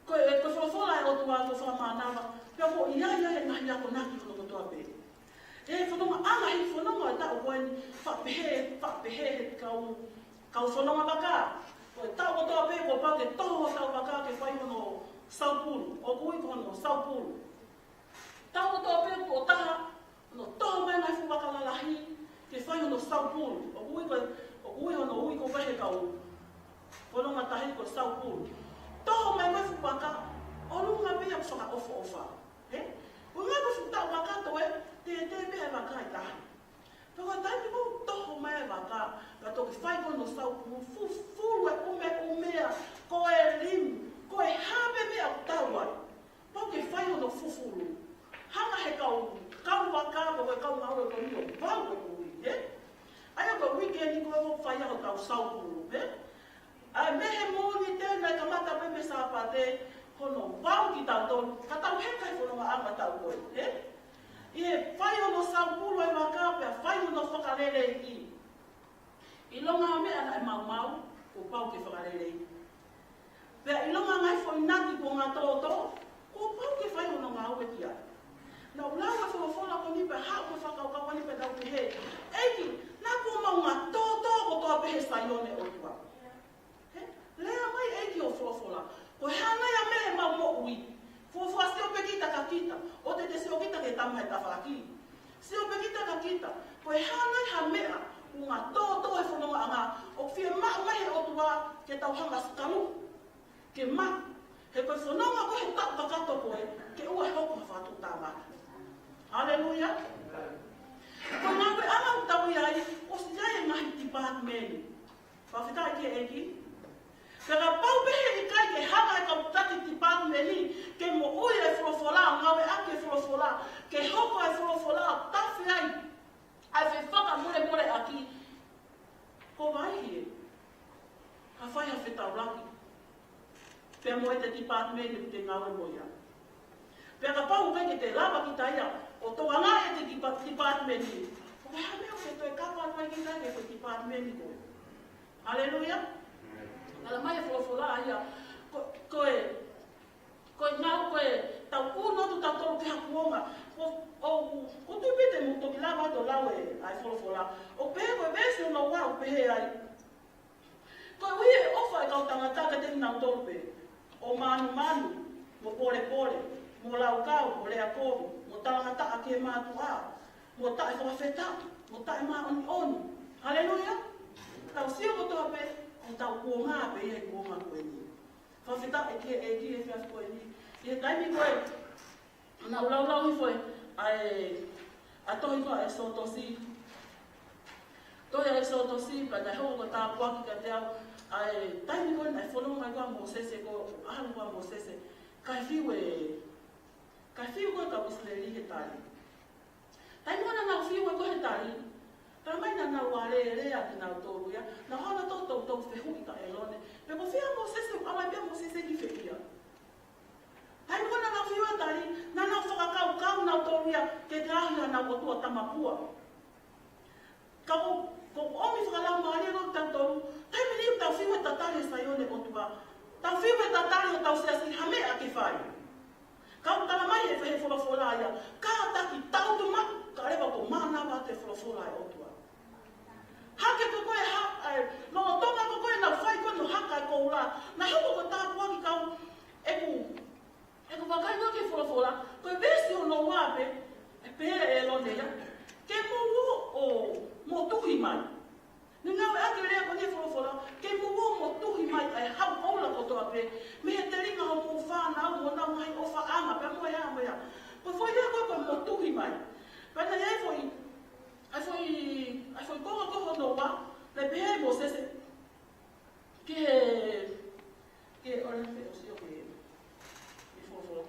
Ko e, ko e folofola ʻa e ʻOtua, ko e fakamānava, pea ko ia ia he ngaahi akonaki hono kotoa pē. ʻE fononga ʻanga he fononga ʻo e taʻu ko eni, faʻa pehē, faʻa pehē he kau, kau fononga vaka. Ko e taʻu kotoa Saupulu, ʻoku ui ko hono saupulu. Taʻu kotoa pē kuo taha, hono toho mai ngaahi fuʻu vaka lalahi, ke fai hono saupulu. ʻOku ui ko, ʻoku ui hono ui ko e he kau fononga tahi ko e saupulu. Toho mai ngaahi fuʻu vaka, ʻolunga pē ia ʻoku fakaʻofoʻofa. He? ʻUhinga ko e fuʻu taʻu kakato ē, te, te pē he vaka ʻe taha. Pea ko e taimi ʻoku toho mai e vaka, ka toki fai ko hono saupulu, fufulu e ʻumeʻumea, ko e limu, ko e hā pē meʻa ʻoku tau ai. Pau ke fai hono fufulu. Hanga he kau, kau vaka, pe ko e kau ngāue ko eni ʻo vau e ui, ē? ʻA ia ko e uike ni ko e ʻoku fai ai hotau saupulu, ē? ʻA ia mei he Mōnite naʻe kamata pē mei he Sāpate, hono vau kitautolu, ka tau heka he fonongaʻanga ʻatautolu, ē? ʻI he fai hono saupulu e vaka pea fai hono fakaleleiʻi. ʻIlonga ha meʻa naʻe maumau, kuo pau ke fakaleleiʻi. Pea ʻilonga ngaahi foʻi nati kuo ngā tōtō, kuo pau ke fai hono ngāue ki ai. Naʻa ku lau e folofola ko eni pea haʻu e fakakaukau ko eni pea tau pehē, ʻEiki, naʻa kuo mau ngā tōtō kotoa pē he Saione ʻo e ʻOtua. He, lea mai ʻEiki ʻo folofola. Ko e hā nai ha meʻa ʻemau moʻui. Fuofua sio pē kita ka kita. ʻOua te te sio kita ki he tama he tafaʻaki. Sio pē kita ka kita. Ko e hā nai ha meʻa ʻoku ngā tōtō he fonongaʻanga. ʻOku fiemaʻu mai he ʻOtua ke tau hanga ʻo sikalu. Ke maʻu. He ko e fononga ko ē he taʻu kakato ko ē, ke ʻoua ʻe hoko ha fakatuʻutāmaki. Haleluia. Ko e ngāue ʻa ʻetau ʻi ai, ʻosi ʻi ai e ngaahi department. Fakafetaʻi ki he ʻEiki. Pea kapau pē he ʻikai ke hanga e kau taki department ni ke moʻui e folofola, ngāueʻaki e folofola, ke hoko e folofola ʻo tafe ai ʻa e fefakamolemoleʻaki, ko e vahe ia, ka fai ha fetaulaki pea mo e department ʻoku te ngāue mo ia. Pea kapau ʻoku ʻikai ke te lava kita ia ʻo tokanga ʻi he depa-, department ni, ko e hā e meʻa ʻoku te toe kapa atu ai kita ki he department ko ē? Haleluia. Tala mai e folofola ia, ko, ko e, ko e ngāue ko ē, tau ʻunu atu tautolu ki ha kuonga. Ko, ʻo, ko e tuʻu pē te mou toki lava atu ʻo lau e, ʻa e folofola. ʻOku pehē ko e veesi hono ua ʻoku pehē ai, koeʻuhi ʻoku ʻofa e kau tangata kiate kinautolu pē, ʻo mānumanu, mo polepole, mo laukau, mo lea kovi, mo talangataʻa ki he mātuʻa, mo taʻefakafetaʻi, mo taʻemāʻoniʻoni. Haleluia. Tau sio kotoa pē, ko hotau kuonga pē ia he kuonga ko eni. Fakafetaʻi ki he ʻEiki he efiafi ko eni. ʻI he taimi ko ē naʻa ku laulau hifo ʻa e, ʻa e tohi ko ē ʻa ʻEkisotosi. Tohi ʻa ʻEkisotosi, pea naʻe hoko ko e tāpuaki kiate au ʻa e taimi ko ē naʻe fononga ai ko ē ʻa Mōsese, ko e ʻalu ko ē ʻa Mōsese, kae fiu e, kae fiu ko ē kau ʻIsileli he tali. Taimi ko ē naʻa nau fiu ai ko ē he tali, talamai naʻa nau alēlea kinautolu ia, naʻa nau hanga ʻo toutou fehuʻi kia ʻĒlone, pe ko fē ʻa Mōsese, ʻalu ai pē ʻa Mōsese ki fē ia. Taimi ko ē naʻa nau fiu he tali, naʻa nau fakakaukau nautolu ia ke te ahi ʻenau ʻotua tamapua. Ka ko, ko e ʻomi fakalaumālie ʻo tautolu, taimi ni tau fiu he tatali he Saione ʻo e ʻOtua. Tau fiu he tatali hotau siasi ha meʻa ke fai. Ka ʻoku talamai he, he folofola ia, kātaki tautumaʻu, kae ʻoua kuo mānava atu e folofola ʻa e ʻOtua. Hake ko ē ha, ʻa e, lolotonga ko ē naʻa nau fai ko ē hono haka e koula, naʻe hoko ko e tāpuaki kau, ʻeku, ʻeku vakai ko ē ki he folofola, ko e veesi hono ua pē, ʻe pehē ʻe ʻĒlone ia, ke mou ō ʻo motuhi mai. Naʻe ngāueʻaki e lea ko eni he folofola, ke mou ō ʻo motuhi mai ʻa e hau koula kotoa pē, mei he telinga hoʻomou fānau, mo honau ngaahi ʻofaʻanga, pea mo e hā, mo e hā. Ko e foʻi lea ko ē ko e motuhi mai. Pea naʻe ʻi ai e foʻi, ʻa e foʻi, ʻa e foʻi konga ko ē hono ua, naʻe pehē ʻe Mōsese ki he, ki he, ʻoua te u sio ki he, ki he folofola.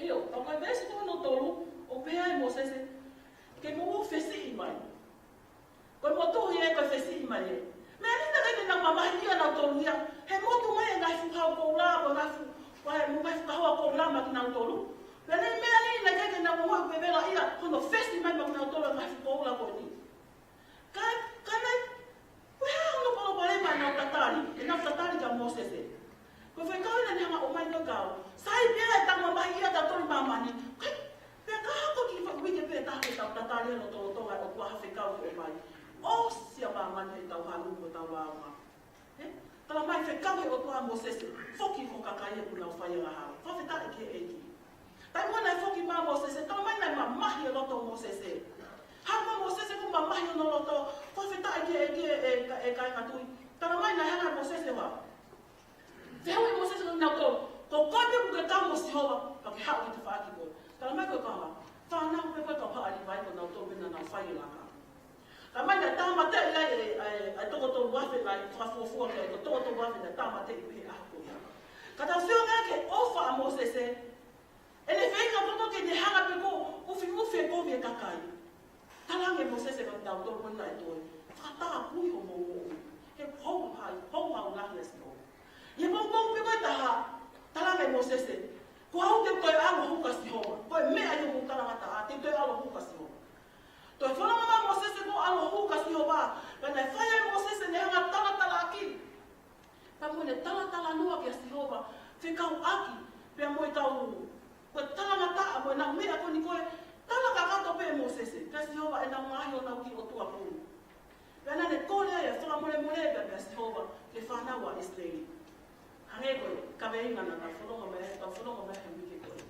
ʻIo, pea ko e veesi ko hono tolu, ʻoku pehē ʻe Mōsese, ke mou ō ʻo fesiʻi mai. Ko e motuhi ē, ko e fesiʻi mai ē. Meʻa ni naʻe ʻikai ke nau mamahiʻi ʻa nautolu ia, he motu mai e ngaahi fuʻu hau koula, ko e ngaahi fuʻu, ko e ngaahi fuʻu kahoa koula maʻa kinautolu. Pea naʻe meʻa ni naʻe ʻikai ke nau momoʻi pē vela ia, hono fesi mai maʻa kinautolu e ngaahi fuʻu koula ko eni. Ka, ka naʻe, ko e hā hono palopalema ʻenau tatali, ʻenau tatali kia Mōsese? Ko e fekau ia naʻa ne hanga ʻo ʻomai ko e kau. Sai pē ʻa e tau mamahiʻi ʻa tautolu ʻi māmani. Ko e, pea ka Mōsese, foki ki he kakai ʻoku nau fai angahala. Fakafetaʻi ki he ʻEiki. Taimi naʻe foki mai ʻa Mōsese, talamai naʻe mamahi ʻa e loto ʻo Mōsese. Hangē ko Mōsese ʻoku mamahi hono loto, fakafetaʻi ki he ʻEiki ē, ē, ē, kāinga tui. Talamai naʻe hanga ʻe Mōsese ʻo fehuʻi ʻe Mōsese ʻo nau ko, ko koe pē ʻoku ke kau mo Sihova, pea ke haʻu ki tafaʻaki ko ē. Talamai ko e kau fānau pē ko e kau haʻa Līvai ko nautolu pē naʻa nau fai e laka. Talamai naʻe tāmateʻi ai ʻe, ʻe, ʻe toko tolu afe naʻe fakafuofua ki ai, ko e toko tolu afe naʻe tāmateʻi pē he ʻaho ko ia. Ka tau sio ange ki he ʻofa ʻa Mōsese, ʻene feinga kotoa ke ne hanga pē ʻo ʻufiʻufi e kovi ʻa e kakai. Talaange ʻe Mōsese kia nautolu ko ē naʻe toe, fakatāpui hoʻomou moʻui. He houhau, houhau lahi ʻa Sihova. ʻI he poupou pē ko ē ʻe taha, talaange ʻe Mōsese, ko au te u toe ʻalu ʻo hū kia Sihova. Ko e meʻa ʻi hoku talangataʻa, te u toe ʻalu ʻo hū kia Sihova. Toe fononga mai ʻa Mōsese ʻo ʻalu ʻo hū kia Sihova. Pea naʻe fai ai ʻe Mōsese ʻene hanga ʻo talatalaʻaki. Pea mo ʻene talatalanoa kia Sihova, fekauʻaki pea mo e kau, ko e talangataʻa, mo ʻenau meʻa ko eni ko ē, tala kakato pē ʻe Mōsese kia Sihova ʻenau ngaahi ʻo nau kiʻi ʻotua pulu. Pea naʻa ne kole ai ʻa e fakamolemole pea mei Sihova ki he fānau ʻa ʻIsileli. Hangē ko e kaveinga naʻa tau fononga mai, tau fononga mai he uike ko ē.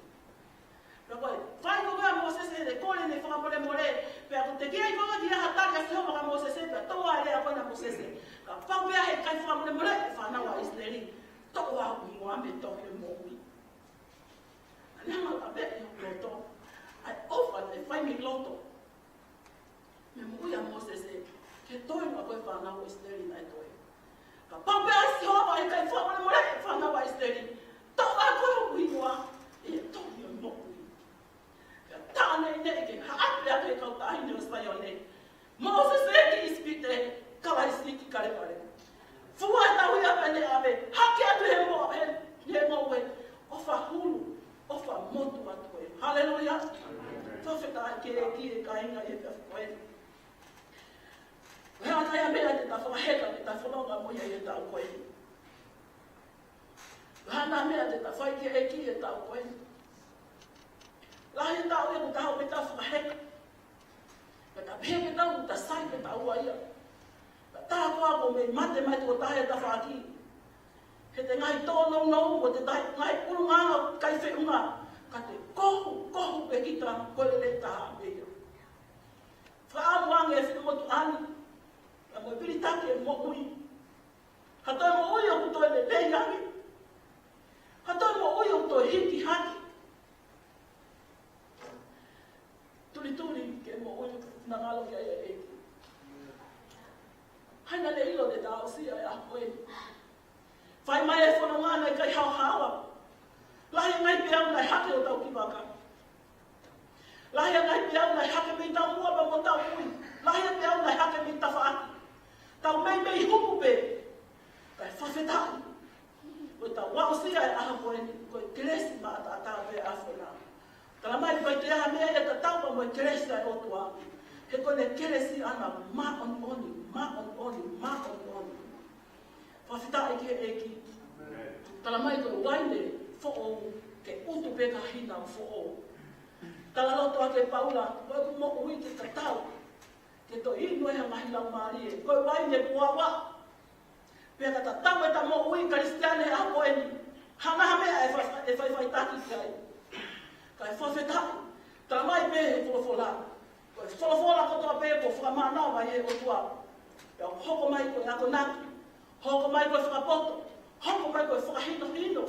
Pea ko e fai ko ē ʻa Mōsese ʻene kole ʻene fakamolemole, pea ko e teʻeki ai ko ē ke ʻi ai ha tali ʻa Sihova kia Mōsese, pea tō ai e lea ko ē ʻa Mōsese. Kapau pē ʻe ʻikai fakamolemole e fānau ʻa ʻIsileli, toʻo ʻa hoku hingoa mei he tohi ʻo e moʻui. Naʻa ne hanga ʻo tape ʻi hoku loto ʻa e ʻofa naʻe fai mei loto mei he moʻui ʻa Mōsese, ke toe ʻa e fānau ʻa ʻIsileli naʻe toe. Kapau pē ʻe ʻikai Sihova ʻe ʻikai fakamolemole e fānau ʻa ʻIsileli, toʻo ʻa koe hoku hingoa ʻi he tohi ʻo e moʻui. Pea taʻane ʻi he ʻEiki, haʻape ʻa e kau taʻahine ʻo Saione. Mōsese ki ʻIsipite, Kalaisi ki Kalevale. Fua e tauhi ʻa e ʻapi ʻo e ʻave, hake atu he mo-, he, he moʻui. ʻOfa hulu, ʻofa motu atu ē. Haleluia. Fakafetaʻi ki he ʻEiki ē kāinga ʻi he efiafi ko eni. Ko e hā ha meʻa te ta fakaheka, te ta fononga mo ia ʻi he taʻu ko eni. Ko e hā ha meʻa te ta fai ki he ʻEiki he taʻu ko eni. Lahi e taʻu ia ʻoku ta haʻu pē ta fakaheka. Ka ta pehē pē ta ʻoku ta sai pē ta ua ia. Ka ta koa ko e mei mate mai tuʻo taha e tafaʻaki. He te ngaahi tōnounou, ko e te tai, ngaahi ʻulungaanga ʻoku ʻikai feʻunga. Ka te kohu, kohu pē kita ko e lelei taha pē ia. Fakaʻamu ange e finemotuʻa ni, ka mo e pilitaki e moʻui. Ha toe moʻui ʻoku toe lelei ange. Ha toe moʻui ʻoku toe hiki hake. Tulituli ki he moʻui naʻe ngalo ki ai e ʻEiki. Hai naʻa ne ʻilo te ta aʻusia e ʻaho ko eni. Fai mai e fononga naʻe ʻikai haohaoa. Lahi e ngaahi peau naʻe hake ʻo tau ki vaka. Lahi e ngaahi peau naʻe hake mei taumuʻa pea mo taumui. Lahi e peau naʻe hake mei tafaʻaki. Tau meimei humu pē. Kae fakafetaʻi. Ko ʻetau aʻusia e ʻaho ko eni, ko e kelesi maʻataʻatā pē ʻa e ʻAfiona. Talamai ʻoku ʻikai ke ʻi ai ha meʻa ia ʻe tatau pea mo e kelesi ʻa e ʻOtua. He ko ʻene kelesi ʻana māʻoniʻoni, māʻoniʻoni, māʻoniʻoni. Fakafetaʻi ki he ʻEiki. Talamai ko e uaine foʻou ke utu pē ki ha hina foʻou. Talaloto ʻa e Paula, ko ʻeku moʻui ke tatau, ke toe inu ʻe ha ngaahi laumālie. Ko e uaine kuo ʻauha. Pea ka tatau ʻeta moʻui Kalisitiane he ʻaho ko eni, ha ngaahi meʻa ʻe fa-, ʻe faʻifaʻitaki ki ai. Kae fakafetaʻi, talamai pē he folofola. Ko e folofola kotoa pē kuo fakamānava ʻe he ʻOtua. Pea hoko mai ko e akonaki, hoko mai ko e fakapoto, hoko mai ko e fakahinohino.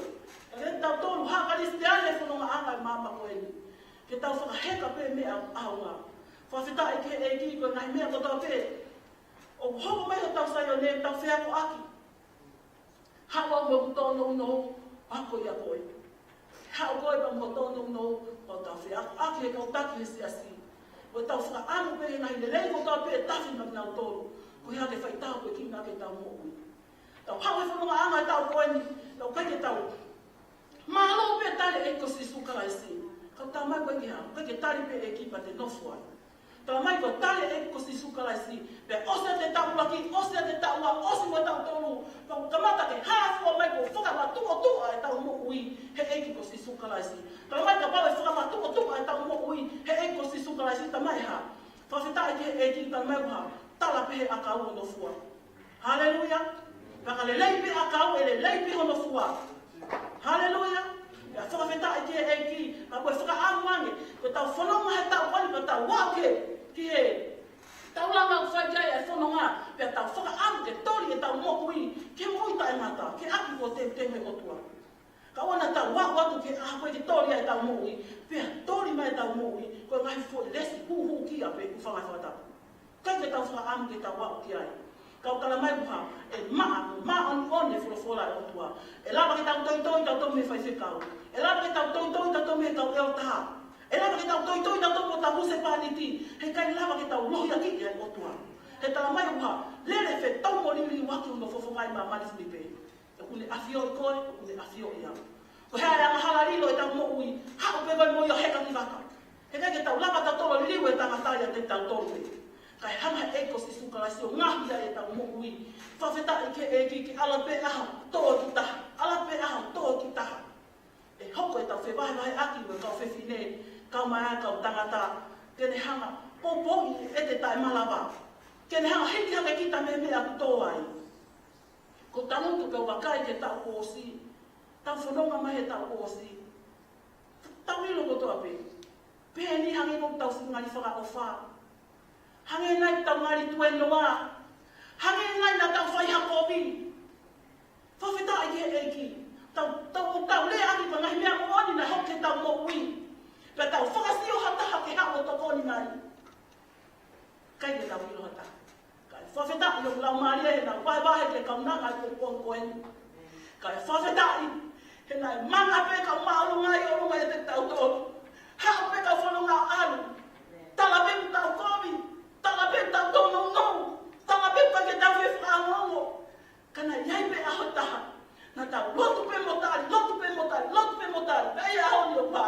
Ka ke tautolu ha Kalisitiane fonongaʻanga ʻi he māmani ko eni, ke tau fakaheka pē meʻa ʻaonga. Fakafetaʻi ki he ʻEiki ko e ngaahi meʻa kotoa pē ʻoku hoko mai hotau Saione, tau feakoʻaki. Haʻu au mo hoku tōnounou, ako ia koe. Haʻu koe pea mo hoʻo tōnounou, ʻo tau feakoʻaki he kau taki he siasi. ʻO tau fakaʻamu pē he ngaahi lelei kotoa pē ʻe tafe maʻanautolu. Ko e hā ke fai tau ko e kina ke tau moʻui. Tau haʻu he fonongaʻanga ʻo e taʻu ko eni, tau ʻikai ke tau. Mālō pē tali e ʻEiki ko Sīsū Kalaisi. Ka talamai ko e hā, ʻikai ke tali pē ʻEiki pea te nofo ai. Talamai ko e tali e ʻEiki ko Sīsū Kalaisi. Pea ʻosi ʻa e taʻu ʻuluaki, ʻosi ʻa e taʻu ua, ʻosi mo e taʻu tolu. Pea kamata ke hā fua mai ko e fakamatuʻotuʻa ʻetau moʻui he ʻEiki ko Sīsū Kalaisi. Talamai kapau ʻe fakamatuʻotuʻa ʻetau moʻui he ʻEiki ko Sīsū Kalaisi, talamai hā. Fakafetaʻi ki he ʻEiki, talamai hā. Tala pē he ʻakau ʻo nofo ai. Haleluia. Fakalelei pē ʻakau, ʻe lelei pē hono fua. Haleluia. Pea fakafetaʻi ki he ʻEiki, ka ko e fakaʻamu ange, ko ʻetau fononga he taʻu ko eni, ko ʻetau aʻu ki he, ki he taulanga ʻoku fai ki ai e fononga, pea tau fakaʻamu ke toli ʻetau moʻui, ke moʻui taʻengata, ke ʻaki ko e teuteu ʻa e ʻOtua. Ka ʻoua naʻa tau aʻu atu ki he ʻaho ko ē ke toli ai ʻetau moʻui, pea toli mai ʻetau moʻui, ko e ngaahi foʻi lesi hūhū kia pē ʻoku fanga fakatapu. ʻIkai ke tau fakaʻamu ke tau aʻu ki ai. Ka ʻoku tala mai ʻoku hā, ʻe maʻa, ʻe māʻoniʻoni e folofola ʻa e ʻOtua. ʻE lava ke tau toitoi tautolu mei he faifekau. ʻE lava ke tau toitoi tautolu mei he kau ʻeletaha. ʻE lava ke tau toitoi tautolu mo hotau husepāniti. He ʻikai lava ke tau lohiakiʻi ʻa e ʻOtua. He tala mai ʻoku hā, lele fetauliliuaki hono fofonga ʻi māmani fuli pē. ʻOku ne ʻafioʻi koe, ʻoku ne ʻafioʻi au. Ko e hā e angahala lilo ʻetau moʻui, haʻu pē koe mo ia ʻo heka ki vaka. He ʻikai ke tau lava tautolu ʻo liliu e tangata ia ʻiate tautolu pē. Kae hanga ʻe he ʻEiki ko Sīsū Kalaisi ʻo ngaohi ai ʻetau moʻui. Fakafetaʻi ki he ʻEiki, ke ʻalu pē ʻaho, tō ki taha. ʻAlu pē ʻaho, tō ki taha. ʻE hoko ʻetau fevahevaheʻaki mo e kau fefine, kau maʻa, kau tangata. Ke ne hanga poupouʻi ʻete taʻemalava. Ke ne hanga hiki hake kita mei he meʻa ʻoku tō ai. Ko e tangutu pē ʻo vakai ki he taʻu kuo ʻosi. Tau fononga mai he taʻu kuo ʻosi. Tau ʻilo kotoa pē. Pehē ni hangē ʻoku tau siʻi ngali fakaʻofa. Hangē nai ʻoku tau ngali tuēnoa. Hangē nai naʻa tau fai ha kovi. Fakafetaʻi ki he ʻEiki. Tau, tau, tau lea ʻaki pē ngaahi meʻa moʻoni naʻe hoko ki heʻetau moʻui. Pea tau fakasio ha taha ke haʻu ʻo tokoni mai. ʻIkai ke tau ʻilo ha taha. Kae fakafetaʻi ʻoku laumālie he naʻe vahevahe ki he kaunanga ʻo e kuonga ko eni. Kae fakafetaʻi he naʻe manga pē kau māʻolunga ʻi ʻolunga ʻiate tautolu. Haʻu pē kau fononga ʻalu. Tala pē ʻoku tau kovi. Tala pē ʻoku tau tōnounou. Tala pē ʻoku ʻikai ke tau fie fakaongoongo. Ka naʻe ʻi ai pē ʻaho ʻe taha. Naʻa tau lotu pē mo tali, lotu pē mo tali, lotu pē mo tali. Pea ʻi he ʻaho ni ʻoku hā,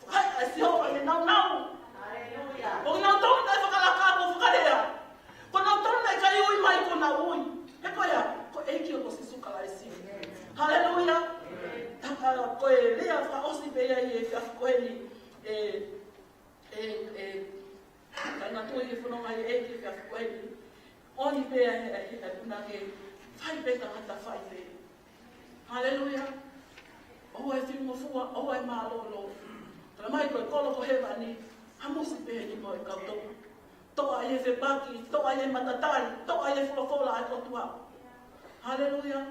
fakahā ʻe Sihova ʻene nāunau. Haleluia. Ko kinautolu naʻe fakalaka mo fakalea. Ko kinautolu naʻe ʻikai ui mai kuo nau ui. He ko ia, ko e ʻEiki ko Sīsū Kalaisi. Haleluia. Ta-, ʻa, ko e lea fakaʻosi pē ia ʻi he efiafi ko eni. ʻE, ʻe, ʻe, Ka naʻa tau ʻi he fononga ʻi he ʻEiki he efiafi ko eni. ʻOni pē ʻa e, ʻa e, ʻa e punake, fai pē tangata fai pē. Haleluia. ʻOua ʻe fingofua, ʻoua ʻe mālōlō. Tala mai ko e kolo ko hēvani, hamusi pē he nima ʻo e kau toʻu. Toʻa ʻi he fepaki, toʻa ʻi he matatali, toʻa ʻi he folofola ʻa e ʻOtua. Haleluia.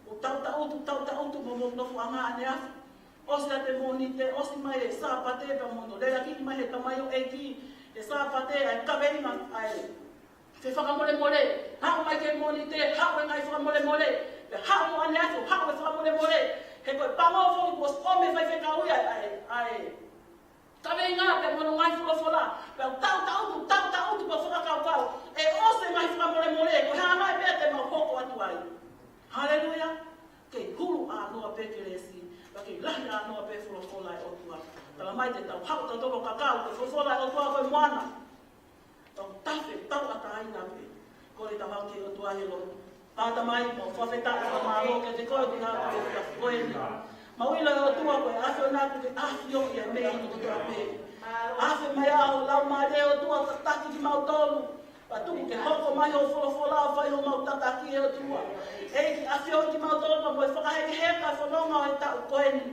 ʻO tautaʻutu, tautaʻutu mo hoʻomou nofoʻanga ʻaneafi. ʻOsi ʻa e Mōnite, ʻosi mai e Sāpate pea mo hono lea kiʻi mai he tamaioʻeiki, he Sāpate ʻa e kaveinga ʻa e fefakamolemole, haʻu mai ki he Mōnite, haʻu e ngaahi fakamolemole, pea haʻu mo ʻaneafi, haʻu e fakamolemole, he ko e pango foki kuo ʻomi ʻe he faifekau ia ʻa e, ʻa e kaveinga pea mo hono ngaahi folofola, pea tautaʻutu, tautaʻutu pea fakakaukau, ʻe ʻosi e ngaahi fakamolemole, ko e hā nai e meʻa te mau hoko atu ai. Haleluia. Kei hulu ʻānoa pē kelesi, pea kei lahi ʻānoa pē folofola ʻa e ʻOtua. Tala mai te tau haʻu tautolu ʻo kakau, ko e folofola ʻa e ʻOtua ko e moana. Tau tafe, tauʻatāina pē. Kole ʻetau haʻu ki he ʻOtua he lotu. Tamai, mau fakafetaʻi, fakamālō kiate koe ʻi he efiafi ko eni. Mau ʻilo ʻe ʻOtua ko e ʻAfiona ʻoku ke ʻafioʻi ʻa e meʻa kotoa pē. Afe mai ʻa ho Laumālie ʻOtua, tataki kimautolu. Pea tuku ke hoko mai hoʻo folofola ʻo fai homau tataki ʻe ʻOtua. ʻEiki, ʻafioʻi kimautolu pea mo e fakahekeheka e fononga ʻo e taʻu ko eni.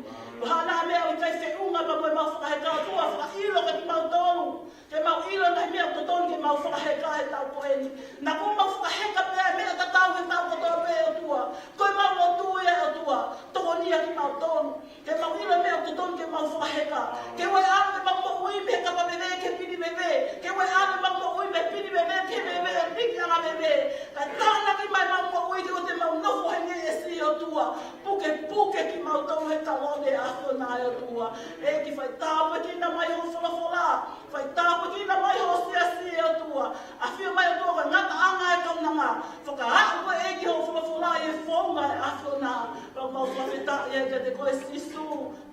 Ko e hā nai e meʻa ʻoku ʻikai feʻunga pea mo ʻemau fakaheka, ʻOtua, fakaʻilo kiate kimautolu. Ke mau ʻilo e ngaahi meʻa ʻoku totonu ke mau fakaheka he taʻu ko eni. Naʻa kuo mau fakaheka pē ʻa e meʻa tatau he taʻu kotoa pē ʻOtua. Ko ʻemau lotu ia ʻOtua. Tokonia kimautolu. Ke mau ʻilo e meʻa ʻoku totonu ke mau fakaheka. Ke ʻoua ʻe ʻalu ʻemau moʻui mei he kapa veve ki he pili veve. Ke ʻoua ʻe ʻalu ʻemau moʻui mei he pili veve ki he veve, piki anga veve. Kae tānaki mai ʻemau moʻui ke ʻoua te mau nofo he ngeʻesi ʻOtua. Pukepuke kimautolu he taloni ʻa e ʻAfiona ʻOtua. ʻEiki fai tāpuekina mai hoʻo folofola. Fai tāpuekina mai hoʻo siasi ʻOtua. ʻAfio mai ʻOtua ko e ngataʻanga e kaunanga. Fakaaʻu koe ʻEiki hoʻo folofola ʻi he founga ʻo e ʻAfiona. Pea mau fakafetaʻi ai kiate koe Sīsū.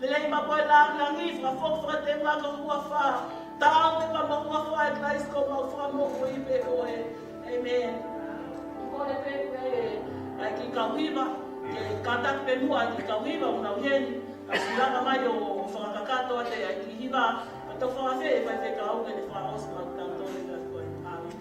Lelei maʻu pē e langilangi, fakafoki fakateuʻaki ho huafa. Tau te pea mau huafa ʻe Kalaisi ko homau fakamoʻui pē koe. ʻĒmeni. Kole pē ʻe he kiʻi kau hiva, ke kātaki pē muʻa e kiʻi kau hiva ʻoku nau ʻi heni. Ka siʻi lava mai ʻo fakakakato atu e kiʻi hiva, ka tau fakafeʻiloaki ke ne fakaʻosi maʻatautolu ʻi he efiafi ko eni. ʻĀmeni.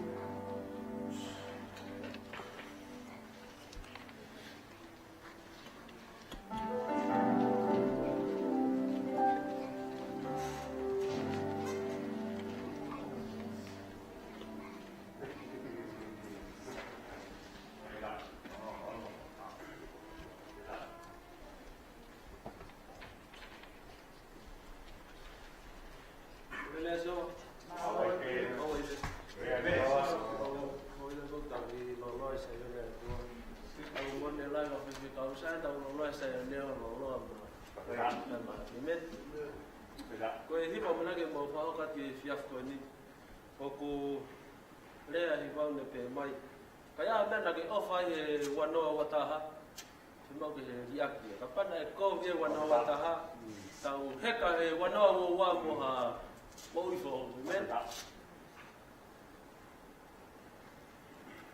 Ko e hiva ʻoku mau fakahoko atu he efiafi ko eni, ʻoku lea ʻa e hiva ʻo ne pehē mai: Ka ʻi ai ha meʻa naʻa ke ʻofa ai he ua noa ua taha, fiemaʻu ke ke liʻaki ia. Kapau naʻe kovi e ua noa ua taha, tau heka he ua noa ua ua mo ha moʻui foʻou. ʻĒmeni.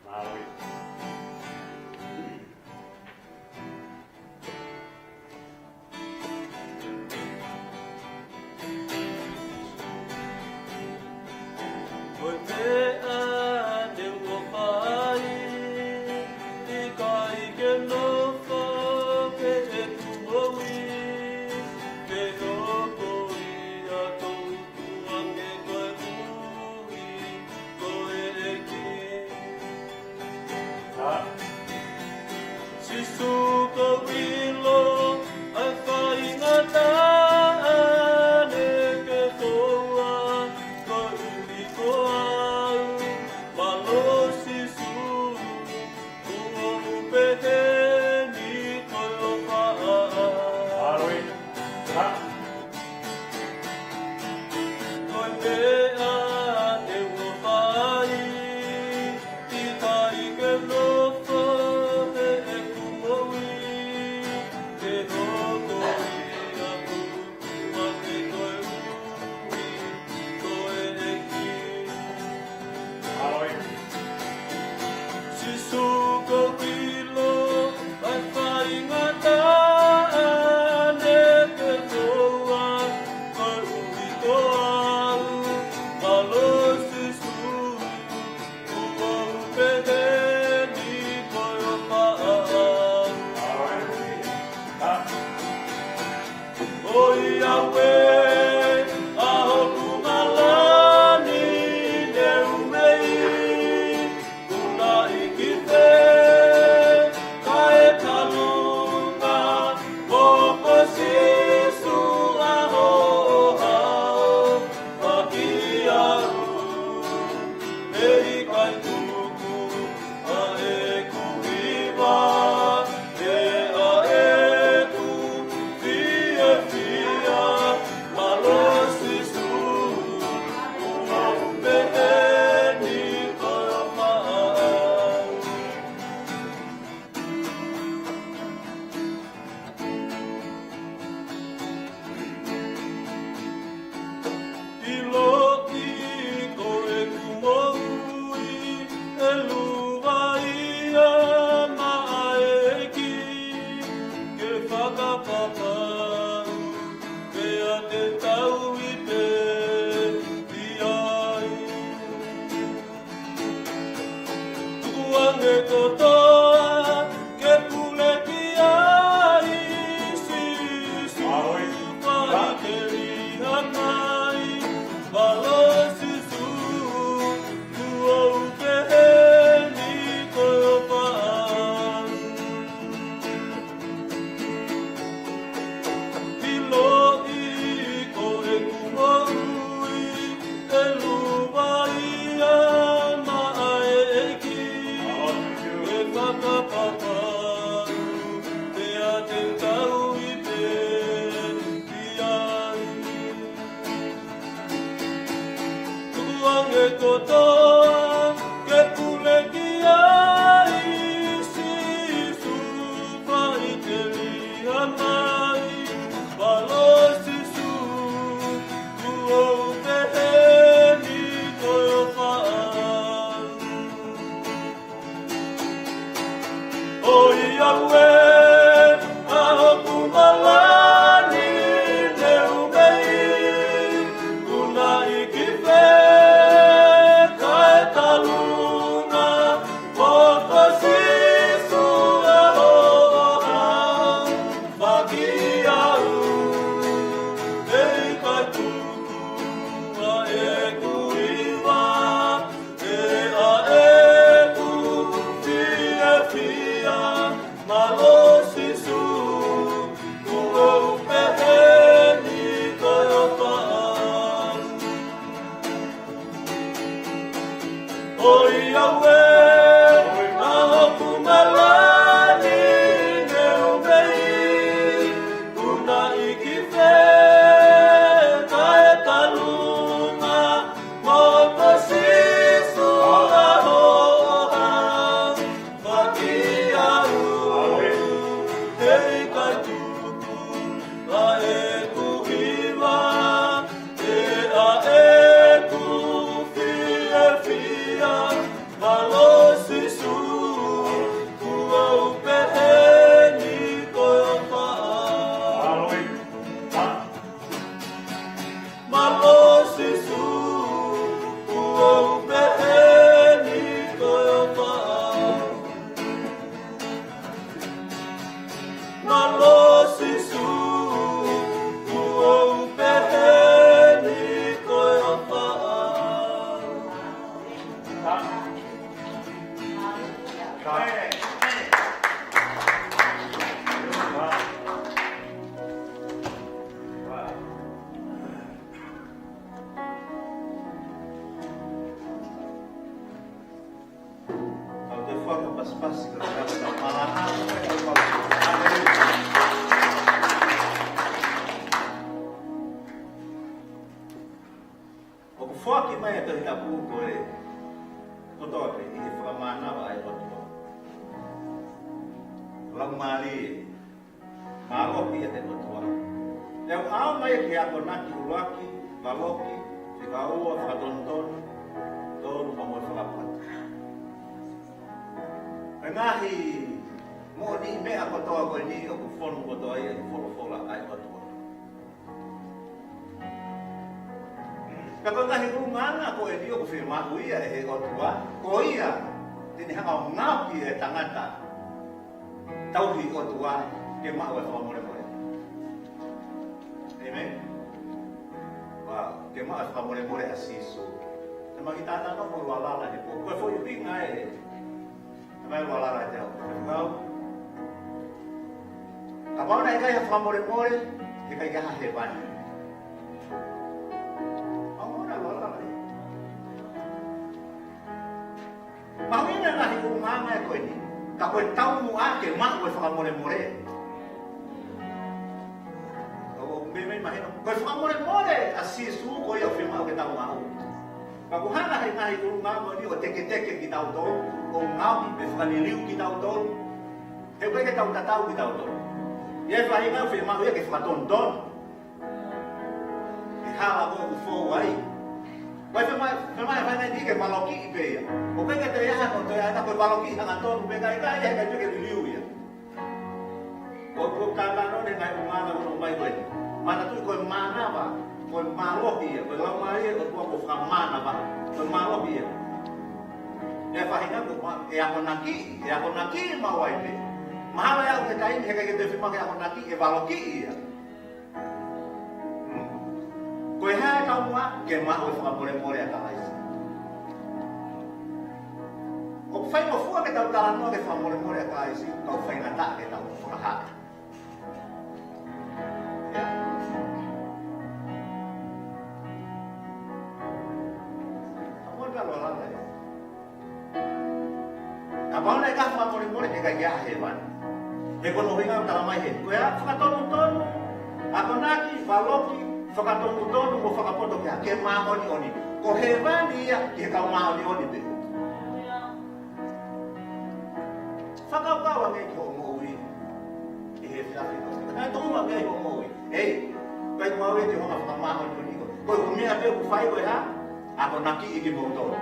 Mālō. Ko e meʻa te u ʻofa ai, ʻikai ke nofo pē ʻeku moʻui, ke hoko ia ko e ʻOtua ke koe ui ko e ʻEiki. Sīsū, ʻoku ou ʻilo ʻa e faingataʻa ne ke toʻa, koeʻuhi ko au. Mālō Sīsū, ʻoku ou pehē ni ko e ʻofa. Mālō. Ko e meʻa te u ʻofa ai, ʻikai ke nofo pē ʻeku moʻui, ke hoko ia ko e ʻOtua ke koe ui ko e ʻEiki. Sīsū, ʻoku ou ʻilo ʻa e faingataʻa ne ke toʻa, koeʻuhi ko au. Mālō Sīsū, ʻoku ou pehē ni ko e ʻofa. ʻOku ʻikai ke u ʻilo ʻa hoku malani ne u mei, kuo lahi ki fē, ka ʻi he talunga, ʻoku Sīsū ʻa hoʻo haoʻi au. ʻE ʻikai tuku ʻa ʻeku hiva, ʻe ʻa ʻeku fiefia, mālō Sīsū, ʻoku ou pehē ni ko e ʻofa. ʻIloʻi ko ʻeku moʻui ʻe luva ia maʻa e ʻEiki, ke fakapapau pea te u tauhi pē ia. Tuku ange kotoa ke pule ki ai, Sīsū, faʻiteliha mai, mālō Sīsū, ʻoku ou pehē ni ko e ʻofa. ʻIloʻi ko ʻeku moʻui ʻe luva ia maʻa e ʻEiki, ke fakapapau pea te u tauhi pē ia. Tuku ange kotoa ke pule ki ai, Sīsū, faʻiteliha mai, mālō Sīsū, ʻoku ou pehē ni ko e ʻofa. ʻOiauē, ʻa hoku malani ne u mei, kuo lahi ki fē, ka Pasipasi, ka ka ka malanga. Haleluia. ʻOku foaki mai ʻe he Tohi Tapu ko e kotoa pē ʻi he fakamānava ʻa e ʻOtua. Laumālie, mālohi ʻa e ʻOtua. ʻOku ʻaonga ia ki he akonaki ʻuluaki, valoki, fekau, fakatonutonu, tolu, pea mo e fakapotopotoʻi. Ko e ngaahi moʻoniʻi meʻa kotoa ko eni ʻoku fonu kotoa ia ʻi he folofola ʻa e ʻOtua. Ka ko e ngaahi ʻulungaanga ko eni ʻoku fiemaʻu ia ʻe he ʻOtua, ko ia te ne hanga ʻo ngaohi e tangata tauhi ʻOtua ke maʻu e fakamolemole. ʻĒmeni? Wow, ke maʻu e fakamolemole ʻa Sīsū. Te maki tātā no ko lua lala he pō. Ko e foʻi ʻuhinga ē. Te maki lua lala te au. Kau. Kapau naʻe ʻikai ha fakamolemole, heʻikai ke ʻi ai ha hēvani. ʻAonga e lua lala ē. Mahuʻinga e ngaahi ʻulungaanga ko eni. Ka ko e taumuʻa ke maʻu e fakamolemole. ʻO, ʻo, meimei mahino. Ko e fakamolemole ʻa Sīsū ko ia ʻoku fiemaʻu ke tau maʻu. Ka ʻoku hanga ʻe he ngaahi ʻulungaanga ko eni ʻo teketeke kitautolu, ʻo ngaohi pe fakaliliu kitautolu. He ʻoku ʻikai ke tau tatau kitautolu. ʻI he faʻahinga ʻoku fiemaʻu ia ke fakatonutonu. ʻE hala ko ē ʻoku fou ai. Ko e fiemaʻu, fiemaʻu e faʻahinga ni ke valokiʻi pē ia. ʻOku ʻikai ke toe ʻi ai hano toe ʻi ai hano ko e valokiʻi hangatonu pē, ka ʻikai, ʻikai, ʻikai ke liliu ia. Ko, ko e kātaki ʻo e ngaahi ʻulungaanga ʻoku ʻomai ko eni. Manatuʻi ko e mānava, ko e mālohi ia, ko e laumālie ʻo e ʻOtua ʻoku fakamānava, ko e mālohi ia. ʻI he faʻahinga ko ma, ʻe akonakiʻi, ʻe akonakiʻi maʻu ai pē. Mahalo ʻe aʻu ki he taimi heʻikai ke toe fiemaʻu ke akonakiʻi, ʻe valokiʻi ia. Hmm. Ko e hā e taumuʻa ke maʻu e fakamolemole ʻa Kalaisi. ʻOku faingofua ke tau talanoa ki he fakamolemole ʻa Kalaisi, ka ʻoku faingataʻa ke tau fakahā. ʻIo. Ka mo ta lo la la. Kapau naʻe ʻikai ha fakamolemole, heʻikai ke ʻi ai ha hēvani. He ko hono ʻuhinga ʻoku tala mai heni. Ko e fakatonutonu, akonaki, valoki, fakatonutonu, mo fakapotopotoʻi ke māʻoniʻoni. Ko hēvani ia ki he kau māʻoniʻoni pē. Fakakaukau ange ki hoʻo moʻui ʻi he efiafi ko eni. Naʻe tōʻonga ange ki hoʻo moʻui. Hei, ʻikai ko au ia ke hanga ʻo fakamāʻoniʻoni koe. Ko e ʻū meʻa pē ʻoku fai ko e hā? Akonakiʻi kimoutolu.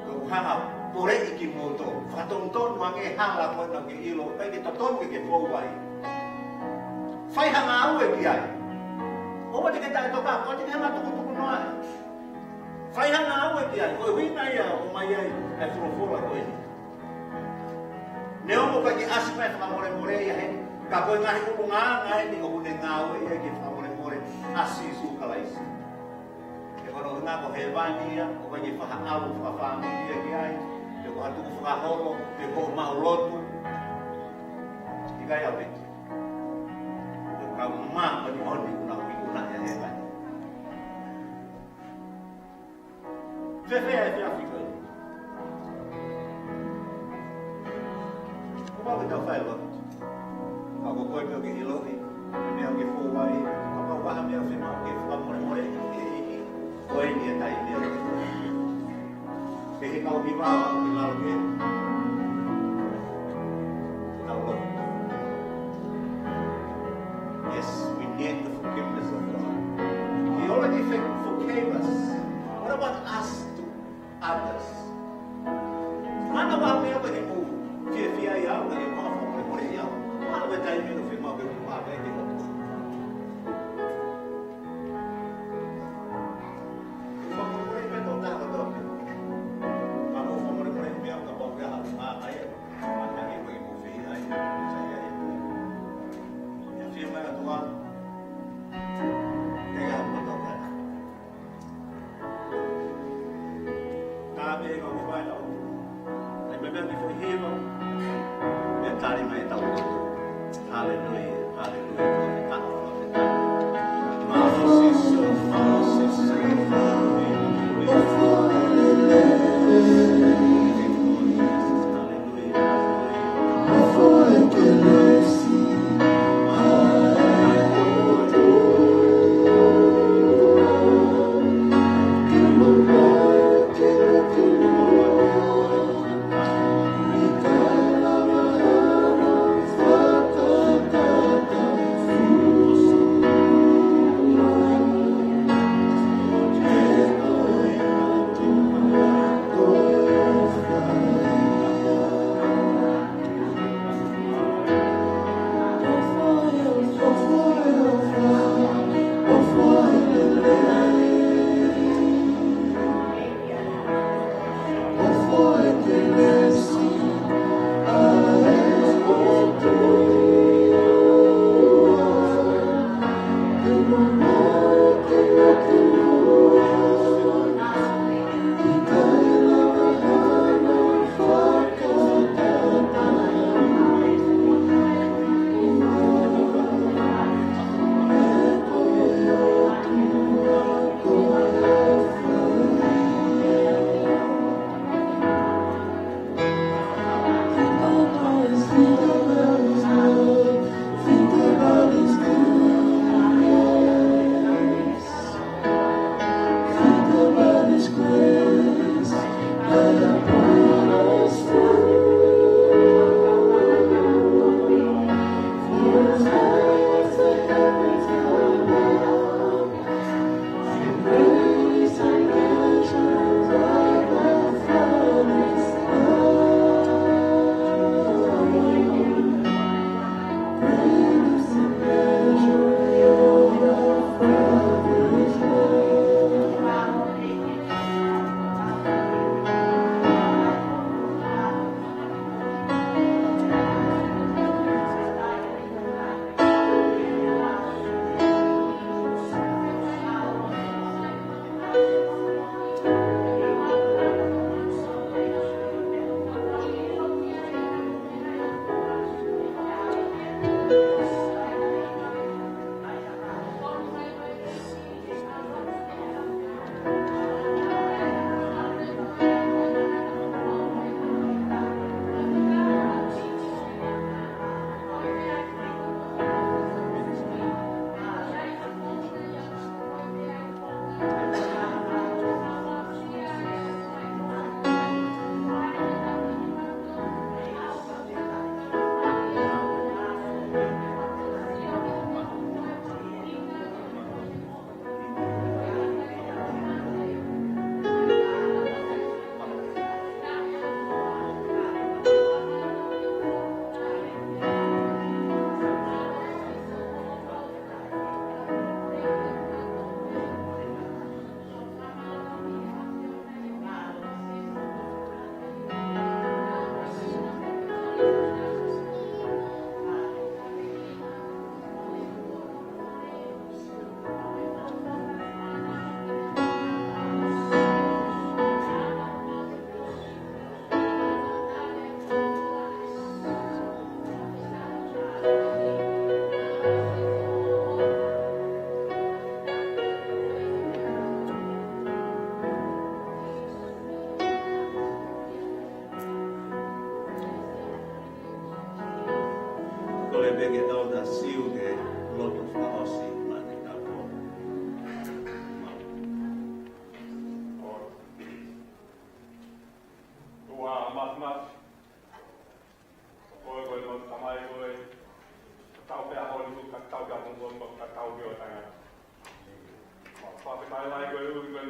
Ko e hanga ʻo poleʻi kimoutolu. Fakatonutonu ange hala ko ena ke ʻilo, ʻikai ke totonu ke ke fou ai. Fai ha ngāue ki ai. ʻOua te ke taʻetoka, ʻoua te ke hanga ʻo tukutuku noa ai. Fai ha ngāue ki ai, ko e ʻuhinga ia ʻoku ʻomai ai ʻa e folofola ko eni. Neongo ʻoku ʻikai ke ʻasi mai e fakamolemole ia heni, ka ko e ngaahi ʻulungaanga eni ʻoku ne ngāueʻi ai ki he fakamolemole ʻa Sīsū Kalaisi. He ko hono ʻuhinga ko hēvani ia, ʻoku ʻikai ke fakaʻalu fakafāmili ia ki ai, pe ko ha tukufakaholo, pe ko hoʻo maʻu lotu. ʻIkai ʻaupito. Ko e kau māʻoniʻoni ʻoku nau ikunaʻi ʻa hēvani. Fēfē ʻa e efiafi ko eni? Kuo pau ke tau fai lotu. Ka ko koe pē ʻoku ke ʻiloʻi e meʻa ʻoku ke fou ai, kapau ʻoku ʻi ai ha meʻa ʻoku fiemaʻu ke fakamolemoleʻi, ko eni e taimi ia. Ke he kau hiva ʻoku ʻi lalo ke tau lotu. Yes, we need the forgiveness of God. He already for-, forgave us. What about us to others? Mana wa me aba ni mo fiefia ia, ʻo ne mo fakamolemoleʻi ia. Mana wa taimi ʻoku fiemaʻu ke mo aba ni mo. Fakamolemoleʻi pē tō taha kotoa pē. Ka mo fakamolemoleʻi meʻa kapau ʻoku ʻi ai ha ngāue ia. Haleluia, haleluia.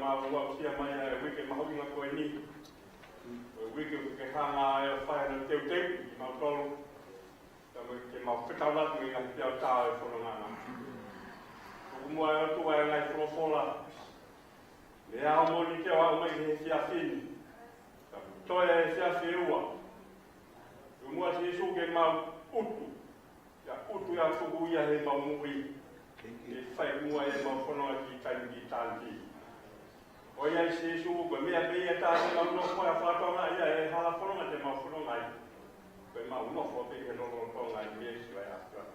Mau aʻusia mai ʻa e uike mahuʻinga ko eni. Ko e uike ʻoku ke hanga ʻe ʻo fai hono teuteu kimautolu, kae mo e ke mau fetaulaki mo e ngaahi peau tā ʻo e fononga na. Tuku muʻa ʻe ʻOtua ʻa e ngaahi folofola mei he ʻaho ni ke ʻo aʻu mai ki he efiafi ni, kae toe ʻa e efiafi ʻe ua. Tuku muʻa Sīsū ke mau ʻutu, ʻa e ʻutu ʻa e tuku ia heʻemau moʻui, ke fai muʻa ʻemau fononga ki he taimi ki he taimi. ʻOiauē Sīsū, ko e meʻa pē ia ʻe taha te mau nofo ai ʻo fakatokangaʻi ʻa e hala fononga te mau fononga ai, ko ʻemau nofo pē he lotolotonga ʻo e meesi ʻa e ʻAfiona.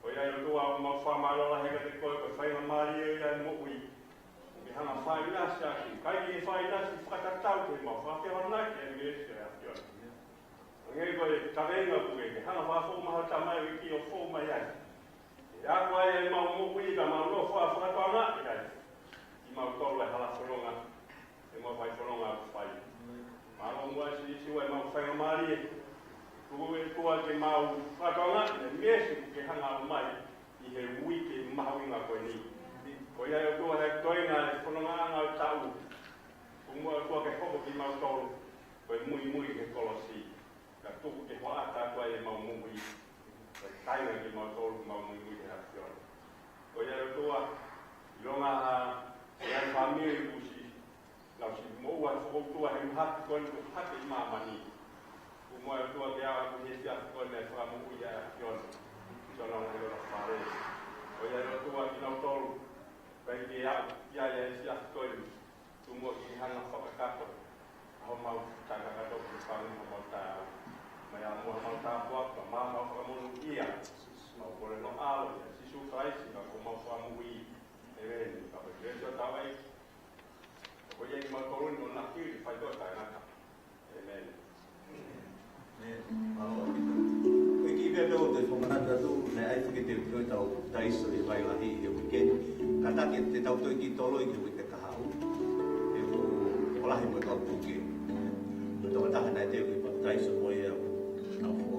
ʻOiauē ʻOtua, ʻoku mau fakamālō lahi kiate koe, ko e faingamālie ia ʻo e moʻui. Ke hanga ʻo fakaʻinasi ʻaki, ʻikai ke fakaʻinasi fakatatau ki heʻemau fakafehoanaki ʻa e meesi ʻa e ʻAfiona. Hangē ko e kaveinga ʻoku ke hanga ʻo fakafoʻou mai ho Tamai ʻo ʻEiki ʻo foʻou mai ai. ʻE ako ai ʻemau moʻui ka mau nofo ʻo fakatokangaʻi ai kimautolu ʻa e hala fononga, ʻemau fai fononga ʻoku fai. Mālō muʻa Sīsū ʻa ʻemau faingamālie. Tuku ʻe ʻOtua ke mau fakatokangaʻi ʻa e meesi ʻoku ke hanga ʻo ʻomai ʻi he uike mahuʻinga ko eni. ʻOiauē ʻOtua, he toenga ʻo e fonongaʻanga ʻo e taʻu, tuku muʻa ʻOtua ke hoko kimautolu ko e muimui he kolosi, kae tuku ke hoʻata atu ai ʻemau moʻui, kae tainga kimautolu ke mau muimui he ʻAfiona. ʻOiauē ʻOtua, ʻilonga ha ngaahi fāmili ʻoku siʻi, nau siʻi moʻua he fokoutua he mahaki ko eni kuo hake ʻi māmani. Tuku muʻa ʻOtua ke ʻalu ki he efiafi ko eni ʻa e fakamoʻui ʻa e ʻAfiona, ʻi hono ngaahi olafale. ʻOiauē ʻOtua, kinautolu ʻoku ʻikai ke aʻu ki ai ʻa e efiafi ko eni, tuku muʻa ke hanga ʻo fakakakato ʻa homau, fakakakato ki he fāmili homau taʻu. Mai ʻa muʻa homau tāpuaki, ka mau fakamonūʻia. Mau kole ʻi ho ʻAlo, ʻia Sīsū Kalaisi, ko homau Fakamoʻui. ʻĒmeni. Ka ko e kelesi ʻa e ʻOtua, ko ia ʻi he maʻu toloni ʻo naki ʻi he faitoʻo taʻengata. ʻĒmeni. ʻĒmeni. Mālō ʻaupito. Ko e kiʻi meʻa pē ʻoku ou fakamanatu atu, naʻe ʻai fakateuteʻi ʻetau papitaiso ʻi he vai lahi he uike ni. Kātaki te tau toe kiʻi toloi ki he uike kahaʻu. He ʻoku tokolahi mo e kau puke. Ko e tokotaha naʻe teu ke papitaiso mo ia, ʻoku